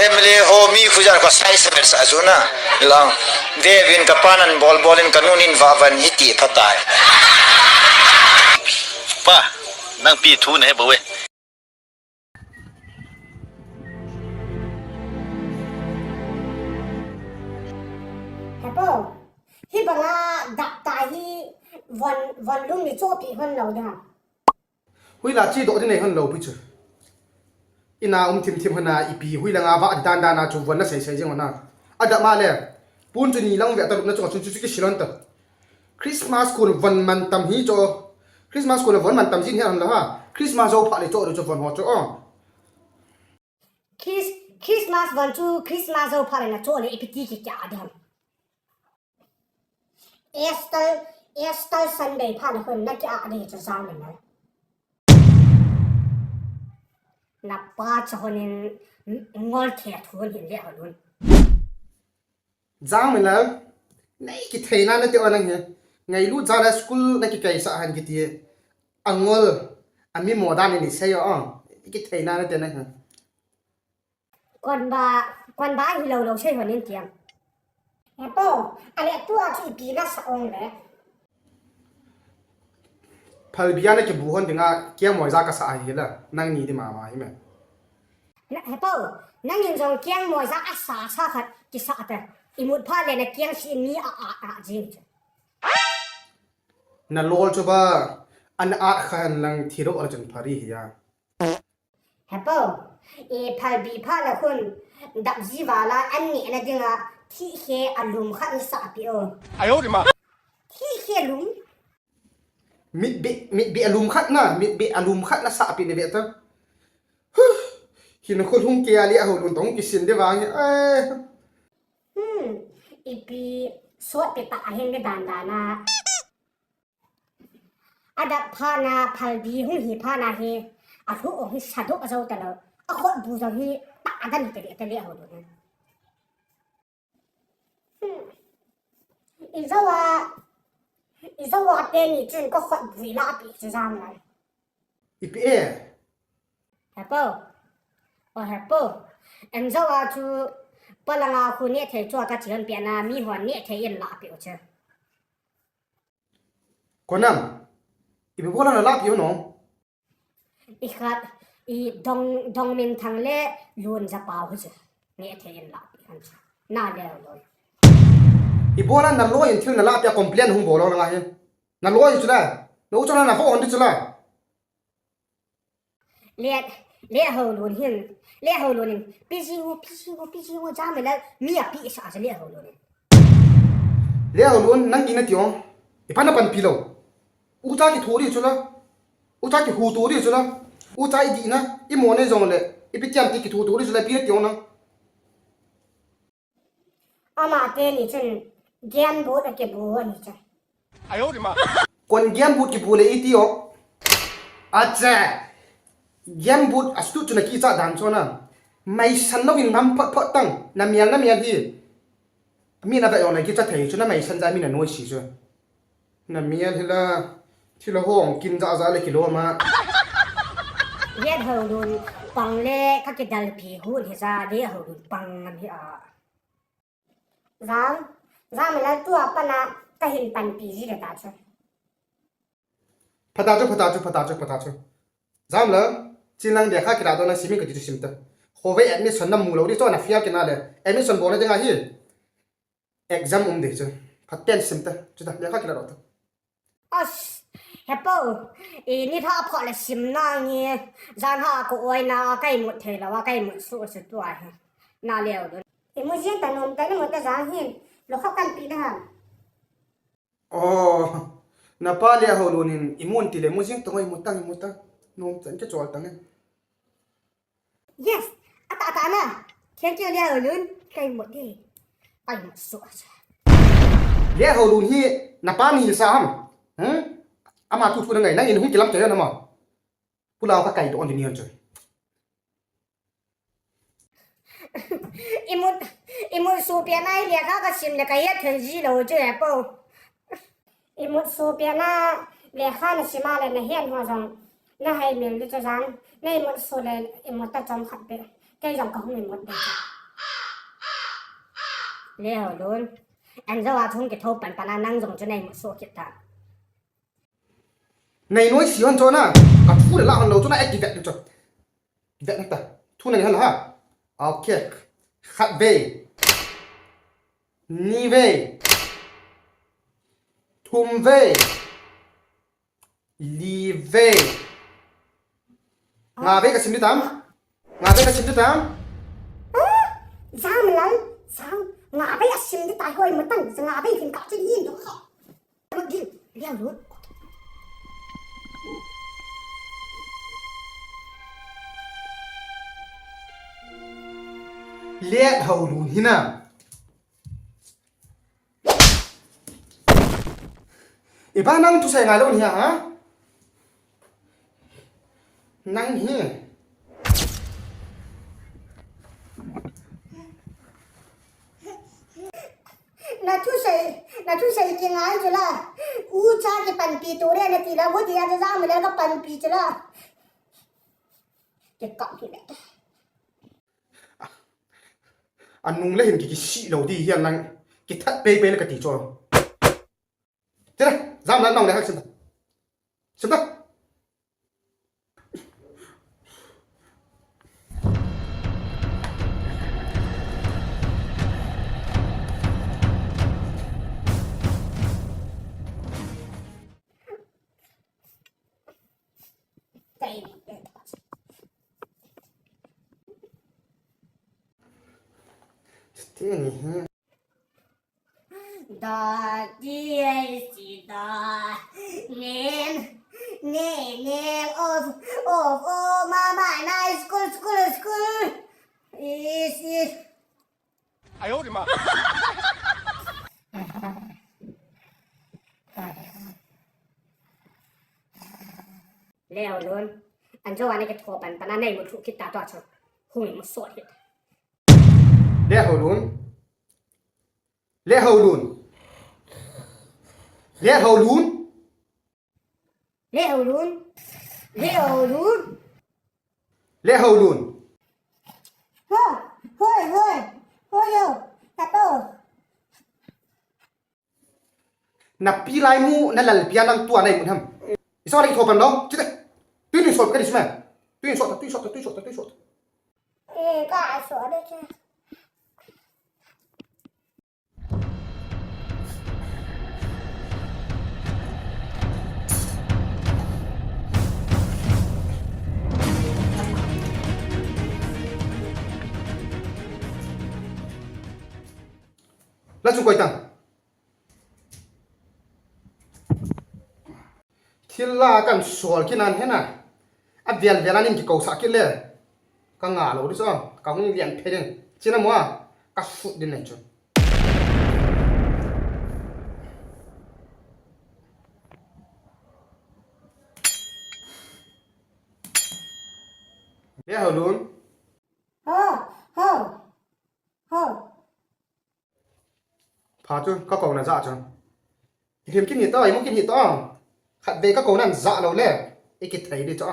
M L A ho mi khu jar ko sai sa sa chu na. Lang. Ve vin ka pa nan bol bol in ka nu nin va van hi ti pha tai. Pa, nang pi thu ne bo we. Hepo, hi banga dak ta hi von, von lung ni chopi hon lo da. Hui la chi do di nei hon lo pi chu. Ina um thim thim hana ipi hui la nga va dan dan a chu von na sei sei jing hona. Ada ma le. Pun chu ni lang ve ta rup na chu chu chu ki silon ta. Christmas kun von man tam hi cho. Christmas kun von man tam jin hi an la ha. Christmas zo pha le cho cho von ho cho. Chris, Christmas von chu Christmas zo pha le na cho le ipi ti ki kya de ham. Easter, Easter Sunday pha le hun na kya de cho za le na. Na pa cha hon in ngol the thu hon hin le hon. Jangmilal, nei kitheina nate o nang hi. Ngailut jal a school na kikaisah han kiti. Angol, ami mo dan ni sei o. Kitheina nate nang hi. Kon ba, kon ba hi lo lo sei hon in tiam. Hepo, ale tu a chu ipi na sa ong le. Phalbi a na kibu hon dinga kiang moi ja ka sa ahi la, nang ni di mama hi me. Na, hepo, nang in jong kiang moi ja a sa sa khat kisa ta. Imut pha le na kiang si ni a a a jing chu. Na lol chu ba, an a khan lang thiro a chun phari hi ya. Hepo, i phalbi pha la khun, dap ji vala an ni na dinga, thi khe a lum khat ni sa pi o. Ai ho di ma. Thi khe lum. Mit bi, mit bi a lum khat na, mit bi a lum khat na sa pi ni ve ta. Huh. Hin khul hung ke ali a ho lun tong kisin de vang. Eh. Hmm. Ipi sot pi ta a hin de dan dan a. A dap pha na phalbi hung hi pha na hi. A lhu ong hi sa do a zo ta lo. A khot bu zo hi ta a dan hi ta de ta le a ho lun. Hmm. I zo a, i zo a te ni chun ko khot bui la pi chu jam lai. Ipi e? Hepo. O hepo. En zo a chu palanga khu ne thei chu ka chian pi na mi hon ne thei in la pi u che. Konam. Ipi bola na la pi u no? I khat, i dong, dong min thang le lun za pau hu chu. Nge thei in la pi han chu. Na le lo. Ibola naloi in thil nalah pia complain hung bol lou nang ahi. Naloi chu la. Na u chu la na ho hon di chu la. Le, le ho lun hin. Le ho lun hin. Piji hu, piji hu, piji hu, jam le mi a pi sa sa le ho lun hin. Le ho lun nang ina ti ong. Ipa na panpi lou. U cha kithu di chu la. U cha kihu tu di chu la. U cha i di na. I mo ne jong le. I pi tiam ti kithu tu di chu la pi na ti ong na. Ama teni chun game board a kibu ani chun. Kon game board kibu le iti o. Acha. Game board a stu chun a kicha dan chona. Mai san lo in ngam phot phot tang. Na mial na mial hi. Mi na ve o na kicha thei chu na mai san ja mi na noi si chu. Na mial hi la. Thil a hong kin ja ja le kilo ma. Yet ho lun pang le ka kidal pi hu hi ja le ho lun pang ngam hi a. Jam, jam la tua pana ka hin panpi ji le ta chu. Phata chu, phata chu, phata chu, phata chu. Jam la, chin lang lekha kila to na simin ka ti chu sim ta. Hove admission na mu lo di to na fail kina le. Admission bol na dinga hi. Exam um de chu. Phaten sim ta. Chu ta lekha kila to. As, hepo, i ni tha pho le sim na ngi, jan ha ko oi na, kai mut thei lo, kai mut su su tua he. Na leo dun. I mu jin ta nom ta ni mu ta jan hin, lo kha kan pi da ham. Oh, na pa le ho lo nin, i mun ti le mu jin to ngoi mu tang, mu tang. Nom tan ke chol tang e. Yes, ata ata na. Thank you, Lia Lun. Kai mut di. Kai mut su. Lia Lun hi na pa ni sa ham. Hmm? Ama tu tu na ngai, nang in hung kilam te na ma. Pulao ka kai do ni ni chu. Imut, imut su pia nai le ka ka sim le ka yet thei ji lo chu e po. Imut su pia na lekha na sima le na hian ho jong na hai mil di chu jan. Na imut su le imut ta chom khat pe. Kei jong ka hung imut de chu. Le ho lun. An jo a chung ki tho pan pan a nang jong chu na imut su kit ta. Nei noi si hon chu na. Ka thu le la hon lo chu na ek ki vet chu. Vet na ta. Thu na ni hon ha. Okay. Khat ve. Ni ve. Thum ve. Li ve. Nga ve ka sim di tam. Nga ve ka sim di tam. Jam lal, jam. Nga ve a sim di tai hoi matan. Nga ve hin ka chin hin do. Din, liang lut. Liat ho lun hina. Iba nang thusei ngai lou ni ha? Nang hi. Na thusei, na thusei ki ngai chu la. U cha ki panpi tu re na ti la, bu ti a cha jang mi le ka panpi chu la. Ki kap ki le. Anung le hin ki, ki si lo di hian lang. Ki that pei pei le ka ti chu. Tira, jam la nong le hak sim ta. Sim ta. Tini hi. Da, di, si, da. Name, name, name of, of, oh, mama, nice, school, school, school. Is, is. 哎呦我的妈！ Leo lun. Anjo ane ke thopan pana nei mu thu kita to cho. Hung mu so hit. Leo lun. Leo lun. Leo lun. Leo lun. Leo lun. Leo lun. Ho, hoi, hoi. Hoi yo. Tato. Na pi lai mu, na lal pia nang tua nai mu ham. Iso lagi thopan lo, chite. Tui ni sot ka di sma. Tui sot, tui sot, tui sot, tui sot. Eh, ka so de che. Chu koi tang. Thil la kan sual kit nan hena. A vel vel anin kikousah kit le. Ka nga lou di chu. Ka hung lian phe ding. China mo a. Ka sut din nei chu. Le Haolun. Ho, ho, ho. Pha chu, ka kouna ja chu. Him kin hi to, imu kin hi to. Khatvei ka kouna ja lou le. I kithei di chu.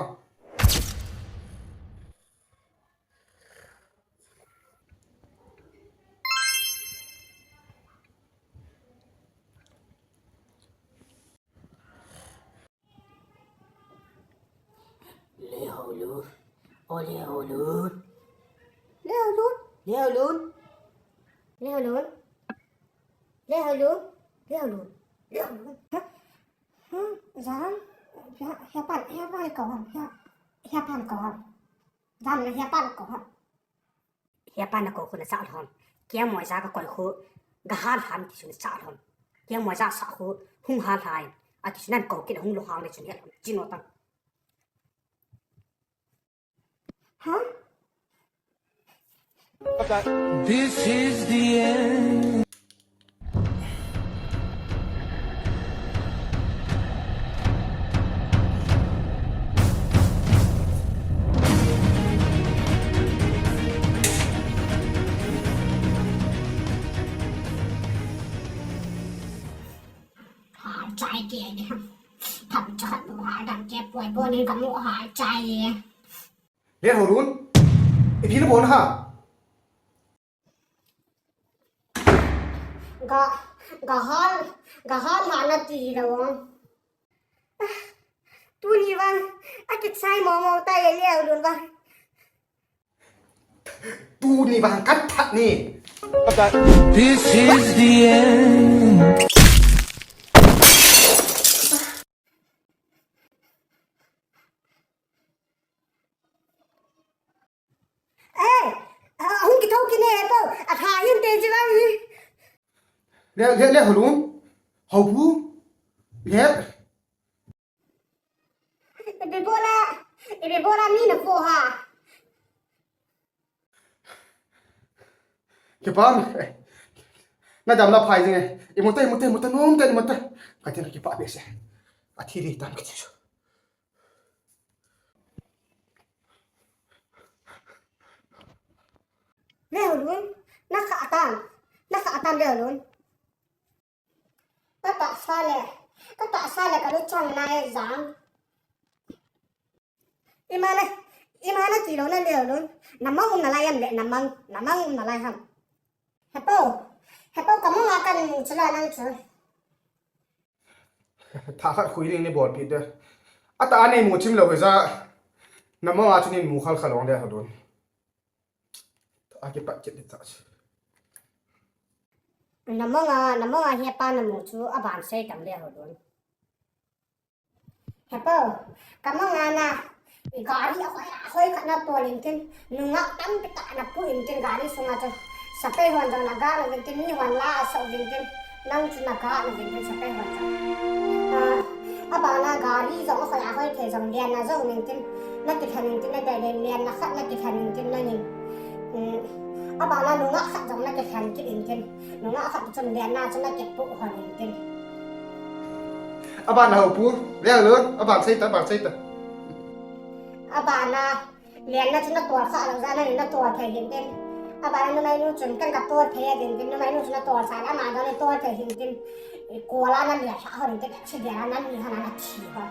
Le Haolun. O Le Haolun. Le Haolun. Le Haolun. Le Haolun. Le Haolun. Le Haolun. Le Haolun. Hmm, jam. Ya, ya pan, ya pan ko ham. Ya, ya pan ko ham. Jam na ya pan ko ham. Hepa na kou khu na sa lhon. Kiang moi ja ka koi khu ga hal ham ti chu na sa lhon. Kiang moi ja sa khu hung hal hai. A ti chu nan kou kit hung lu hang le chun he lhon. Chin o tang. Huh? This is the end. Hal chai ke ni. Tham chat bu hal dam ke poi bo ni ka mu hal chai. Le Haolun. Ipi na bol ha. Ga, ga hal, ga hal ha na ti lou. Tuni vang, a kichai momo ta e Le Haolun vang. Tuni vang ka that ni. This is the end. Eh, a, hung kithou kit ne, Hepo. A tha hin te chi vang hi. Le, le, le, Haolun. Haopu. Le. Ipi bola, ipi bola mi na pho ha. Kipa. Na dam la phai jing e. Imu ta, imu ta, imu ta, nom ta, imu ta. Ka tin kipa behseh. A thi di tam kiti chu. Le Haolun, na kha atan, na kha atan Le Haolun. Ka tahsa le, ka tahsa le ka luchang na e jang. Ima na, ima na ti lou na Le Haolun. Na mang um nalai ham le, na mang, na mang um nalai ham. Hepo, Hepo ka mang a kan chula nang chu. Tha khat khui ding ni bolpi de. Ata a nei mu chim lou hija. Na mang a chu nin mu khal khal ong de Haolun. A kipat kit ni ta chu. Na mang a, na mang a Hepa na mu chu a ban sei tam le Haolun. Hepo, ka mang a na. I gari a hoi, a hoi khat na tol in tin, nungah tampi tah na pu in tin gari sunga chu. Sapei hon jong na ga na vin tin, mi hon la a so vin tin, nang chu na ga na vin tin sapei hon jong. Ah, a bana gari jong a hoi a hoi thei jong lian na jong in tin, na kilhen in tin na dai dai lian na khat na kilhen in tin na nin. Hmm, a bana nungah khat jong na kilhen kit in tin, nungah khat chun lian na chu na kipu hon in tin. A bana Haopu, le Haolun, a ban sei ta, a ban sei ta. A bana Lianna chu na tol kha lou jeh a nangin na tol thei hintin. Abana numei nu chun ken ka tol thei a dintin, numei nu chu na tol sa le ama jong na tol thei hintin. Kola na lian lha hon tin, accident a na ni hon a na thi hon.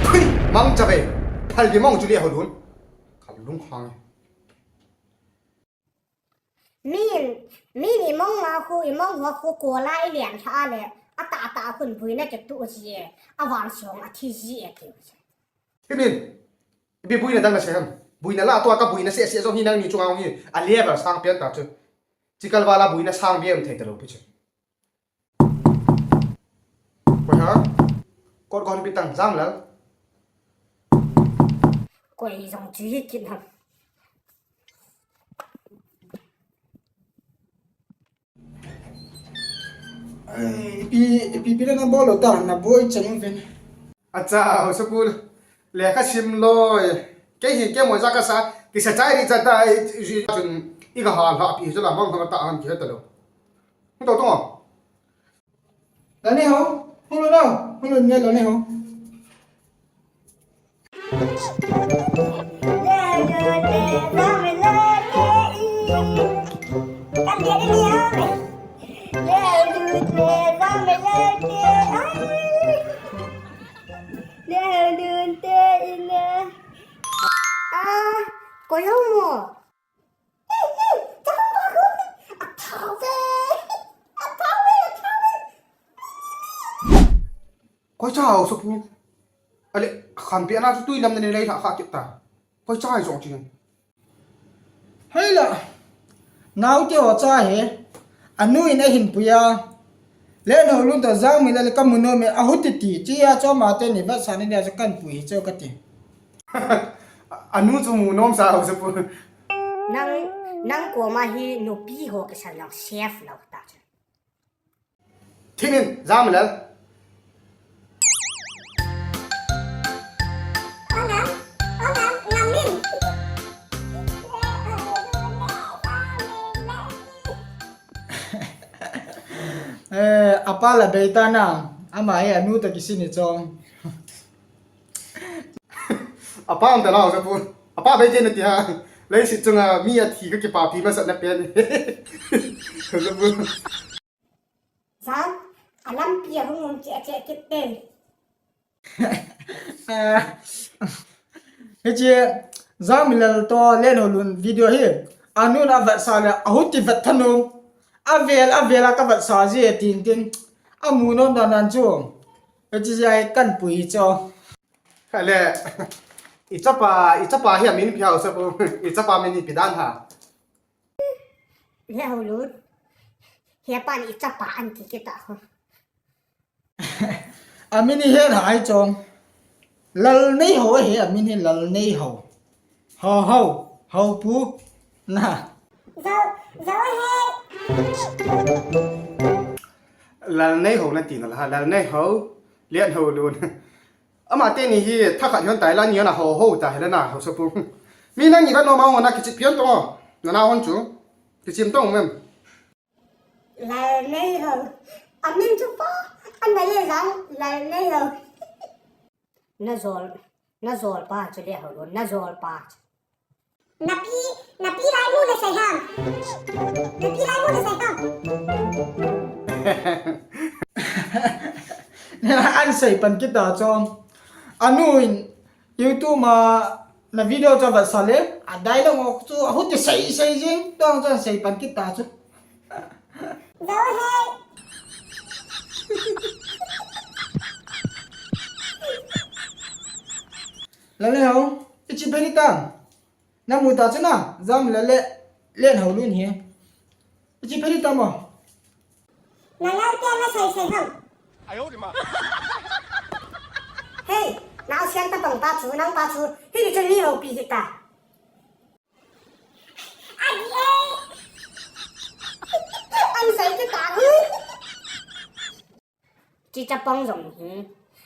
Phui! Mangcha ve! Phalbi mong chu le Haolun. Ka lunghang e. Min, min i mong a khu, i mong hua khu kola i lian lha le, a tah tah khun buina kituh ji e, a vang song a thi ji e tiu. Himin, ipi buina dang na sei ham? Buina la tua ka buina seh seh jong hi nangni chunga hi, a level sang pen ta chu. Chikal vala buina sang bem thei ta lou pi chu. Koi ha? Kot kon pi tang jam lal. Koi jong chu hi kin ham. Ipi, ipi, ipi le nabol lou ta, naboi chan uvin. Acha, Haosapu. Lekha sim loi. Kei hi, kei mo ja kasa, kisa chai ri cha ta, i, i, chun, i ga hal ha pi, jala mang ha ta an ki ta lou. Hung to to. Lalneihao, hung lun o, hung lun ne Lalneihao. Ah, koi hung mo. Koi cha Haosapu. Ale, khampi ana chu tui lam na ni lei lha kha kit ta. Koi cha hi jong chi. Hei la. Nau te ho cha he. Anu in ahin puia. Lenhoulun to Jangmilal ka mu nom e, ahu titi. Chia choma teni vetsahna nia chu kan pui hi chu kati. Anu chu mu nom sa Haosapu. Nang, nang koma hi nupi ho kisa lang safe lou ta chu. Thim in, Jangmilal. Eh, apa la bei ta na, ama hi anu to kisi ni chong. Apa um ta la Haosapu. Apa bei te na ti ha. Leiset chunga mi athi ka kipapi masat na pen. Haosapu. Jang, alampi a hung um cheh cheh kit te. Hiche, Jangmilal to Lenhoulun video hi. Anun avetsah le, ahu ti vet thanom. Avel, avel a ka vetsah ji e tin tin. Amu nom dan dan chu. Hiche jeh a kan pui hi chu. Kha le, i chapa, i chapa hi amin ipi Haosapu, i chapa min ipi dan ha. Lenhoulun. He pan i chapa an ti kit ta ho. Amin hi hen hai chong. Lalneihao he amin hi Lalneihao. Hao, hao, hao pu. Na. Jao, jao he. Lalneihao na ti na la, Lalneihao, Lenhoulun. Ama teni hi thakhat hion tai la ni ana ho ho ta hi la na Haosapu. Mi nang ni la no ma ho na kichep pian to. Na na hon chu. Kichep to mem. Lalneihao. Amin chu pa. Ana le jang Lalneihao. Na jol, na jol pa chu Lenhoulun, na jol pa chu. Na pi, na pi lai mu na sei ham. Na pi lai mu na sei ham. An sei pan kit ta chong. Anu in YouTube ma na video chu avetsah le, a dialogue chu ahu ti sei sei jing, tong chu an sei pan kit ta chu. Jao he. Lalneihao, ichi beni tang. Na mu ta chu na, Jangmilal le, Lenhoulun hi. Ichi beni tang mo. Na lau te na sei sei ham. Hey, nau sian ta pang pa chu, nang pa chu, hi ni chu ni ho pi hi ta. An sei kit ta hu. Chi chapang jong hi.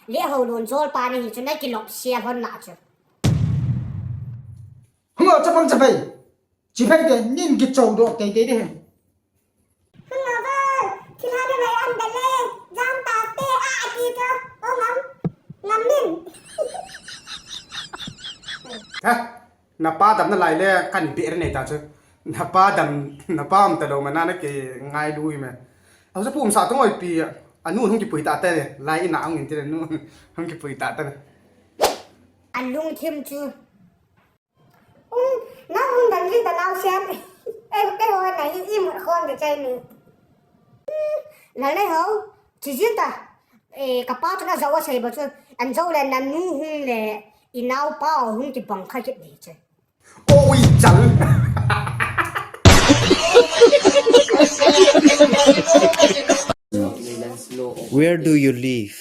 Lenhoulun jol pa ni hi chu na kilop sia hon na chu. Hung o chapang chapai. Chi phei te nin kichou doh tei tei de. Hung o ba. Thilha de mai an da le. Jam ta te a ti chu. O ngam. Ngam nin. Ha. Na pa damna lai le kan be re nei ta chu. Na pa dam, na pa um ta lou ma na na kei ngai lui me. Haosapu um sa tong oi pi, anu hung kipui ta te, lai ina ang in te nu, hung kipui ta te. Alung thim chu. Um, na um dan li da nau sian. Eh, eh, ho na i, i mu khon de chai ni. Lalneihao, chi jin ta. Eh, ka pa chu na jao a sei ba chu. An jao le na nu hung le, i nau pa hung kibang kha kit ni che. Oi, chal. Where do you live?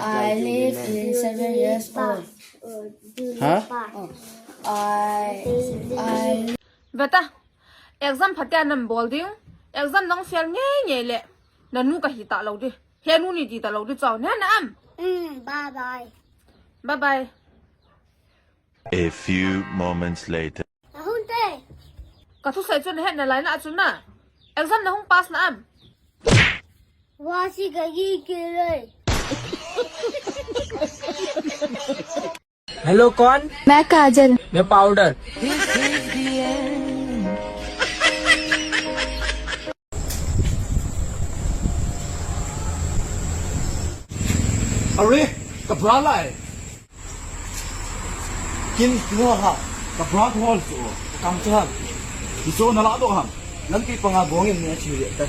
I live in seven years old. Huh? I, I Veta, exam phatea nabol ding. Exam nang fail ngei ngei le. Nanu kahi talou di. Henu ni ti talou di chu. Nana am. Mm, bye bye. Bye bye. A few moments later. Ahun te. Ka thusei chu nahet nalai na chu na. Exam nahung pass na am. Wa si ka gi ki le. Hello, कौन? मैं काजल। मैं पाउडर। अरे, कपड़ा लाए। Kin, kihol ham, ka bra kihol chu, ka kam chu ham. Hichu na ladoh ham. Lampi panga bong in ni a chi le ta.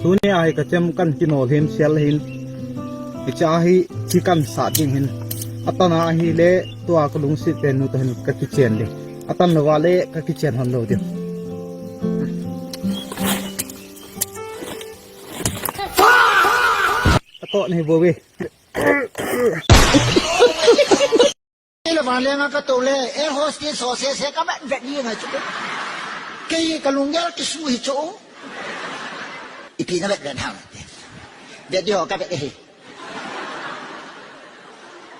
Tuni a hi ka chem kan kinol him sial hin. Hiche a hi thi kan sat ding hin. Atan a hi le tua ka lungset tenu toh hin ka kichen ding. Atan lou a le ka kichen hon lou ding. Ako ni bo ve. Kei le vanlenga ka tou le, air hostess ho sese ka vet vet ni ngai chu. Kei ka lunggel kisu hi chu. Ipi na vet vet ham. Vet di ho ka vet hi.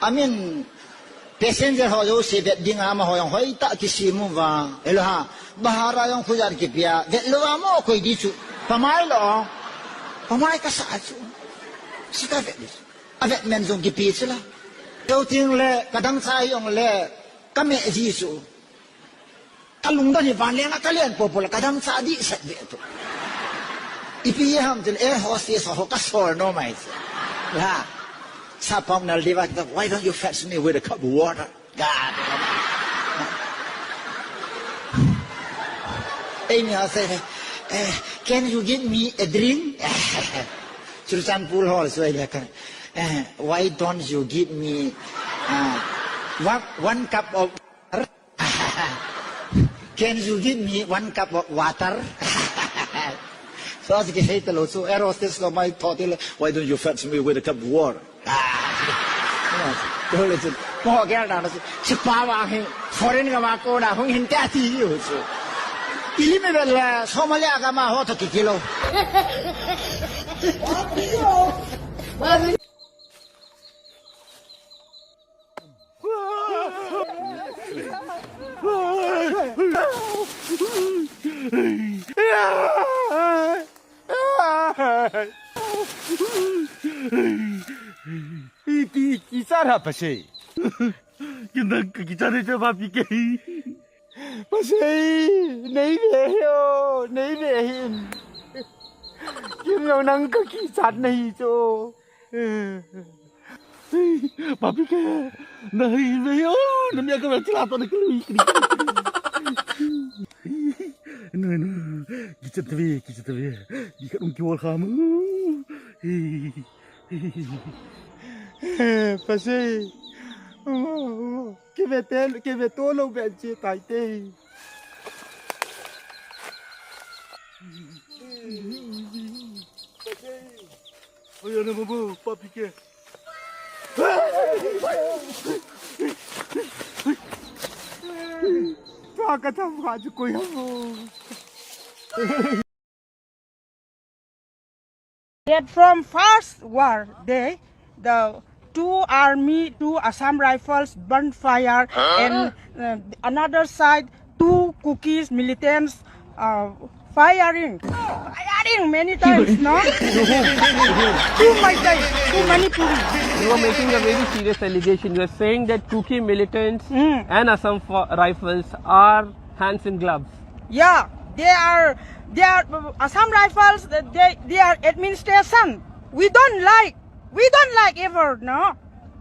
I mean, passenger ho jouse vet ding a amaho jong hoitah kisem uva. Hello ha, bahar a jong khujat kipia. Vet lou a mo koi di chu. Pamai lo. Pamai ka sa chu. Si ka vet di chu. A vet men jong kipe chu la. Keu ting le, ka dangchah hi jong le, ka meh ji chu. Ka lungdon hi vanlenga ka len popo le, ka dangchah dih set ve tu. Ipi ham tin air hostess ho ka sol nom ai chu. La. Sa pang nal di va, "Why don't you fetch me with a cup of water?" God. Ei, mi a se, eh, "Can you give me a drink?" Churachandpur hol suai le kan. Eh, "Why don't you give me, uh, one, one cup of water?" "Can you give me one cup of water?" So as kisei talou chu, air hostess lo mai tho ti le, "Why don't you fetch me with a cup of water?" Ah. Tole chu, mo gel na chu, si pa wa hin, foreign ga ma ko na hung hin ta ti yu chu. Ili me bel, Somalia ga ma ho to ki kilo. Iti, iti, sara pasei. Kinang ka kichare che ba pi ke. Pasei, nei ve ho, nei ve hin. Kim jong nang ka kichat nahi cho. Papi ke, nahi ve ho, na mi ka chila to na kili. No, no, kichat ve, kichat ve. Ki ka dong ki wal kham. Pasei. Kive te, kive to lou ve che tai te. Oi, ana mabu, papi ke. Ka ka tham ka chu koi ham. That from first war day, the two army, two Assam Rifles burned fire, and, uh, another side, two Kuki militants, uh, firing, firing many times, no? Too much, too many police. You are making a very serious allegation. You are saying that Kuki militants Mm. and Assam fo-, Rifles are hands in gloves. Yeah, they are, they are, uh, Assam Rifles, uh, they, they are administration. We don't like, we don't like ever, no?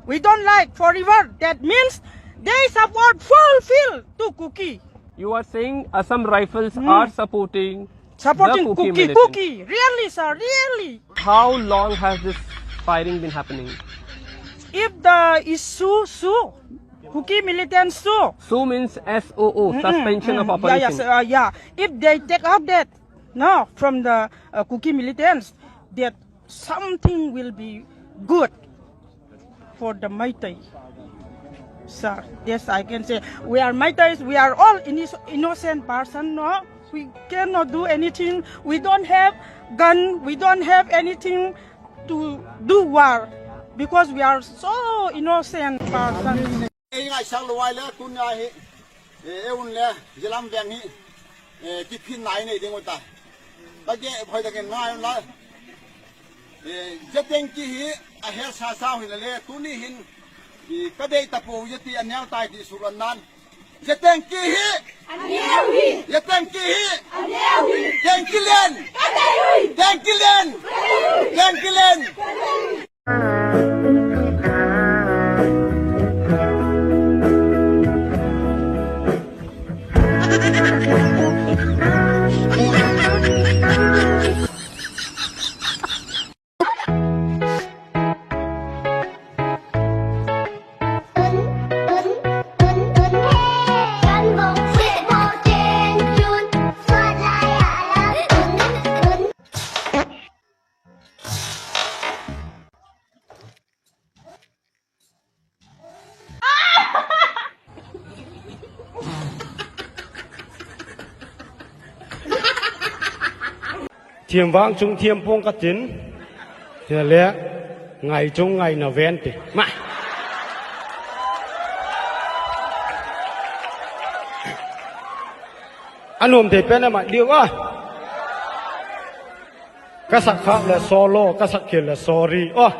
We don't like forever. That means they support full field to Kuki. You are saying Assam Rifles Hmm. are supporting Supporting the Kuki Kuki, militant. Kuki. Really, sir, really. How long has this firing been happening? If the issue, so, Kuki militants, so. So means S O O, Mm-mm, suspension of mm, yeah, operation. Yes, uh, yeah. If they take out that, no, from the, uh, Kuki militants, that Something will be good for the Meitei. Sir, yes, I can say we are Meiteis, we are all inno-, innocent person, no? We cannot do anything. We don't have gun, we don't have anything to do war because we are so innocent person. Ei ngaisang lou ai le, tuni a hi, eh, ei un le, Jalam veng hi, eh, kiphin nai nei ding u ta. Ka ge phoi da ken ngai un la. Eh, Jeteng ki hi, a her sa sa hi le le, tuni hin, eh, ka dei ta po, Jeti a neo tai ti su ran nan. Jeteng ki hi. A neo hi. Jeteng ki hi. A neo hi. Teng ki len. Ka dei ui. Teng ki len. Ka dei ui. Teng ki len. Thiem vang chung thiem pong ka tin. Tia le ngai chung ngai na ven ti. Ma. Anom te pen ma diu a. Ka sak khak le solo, ka sak khel le sorry. Oh.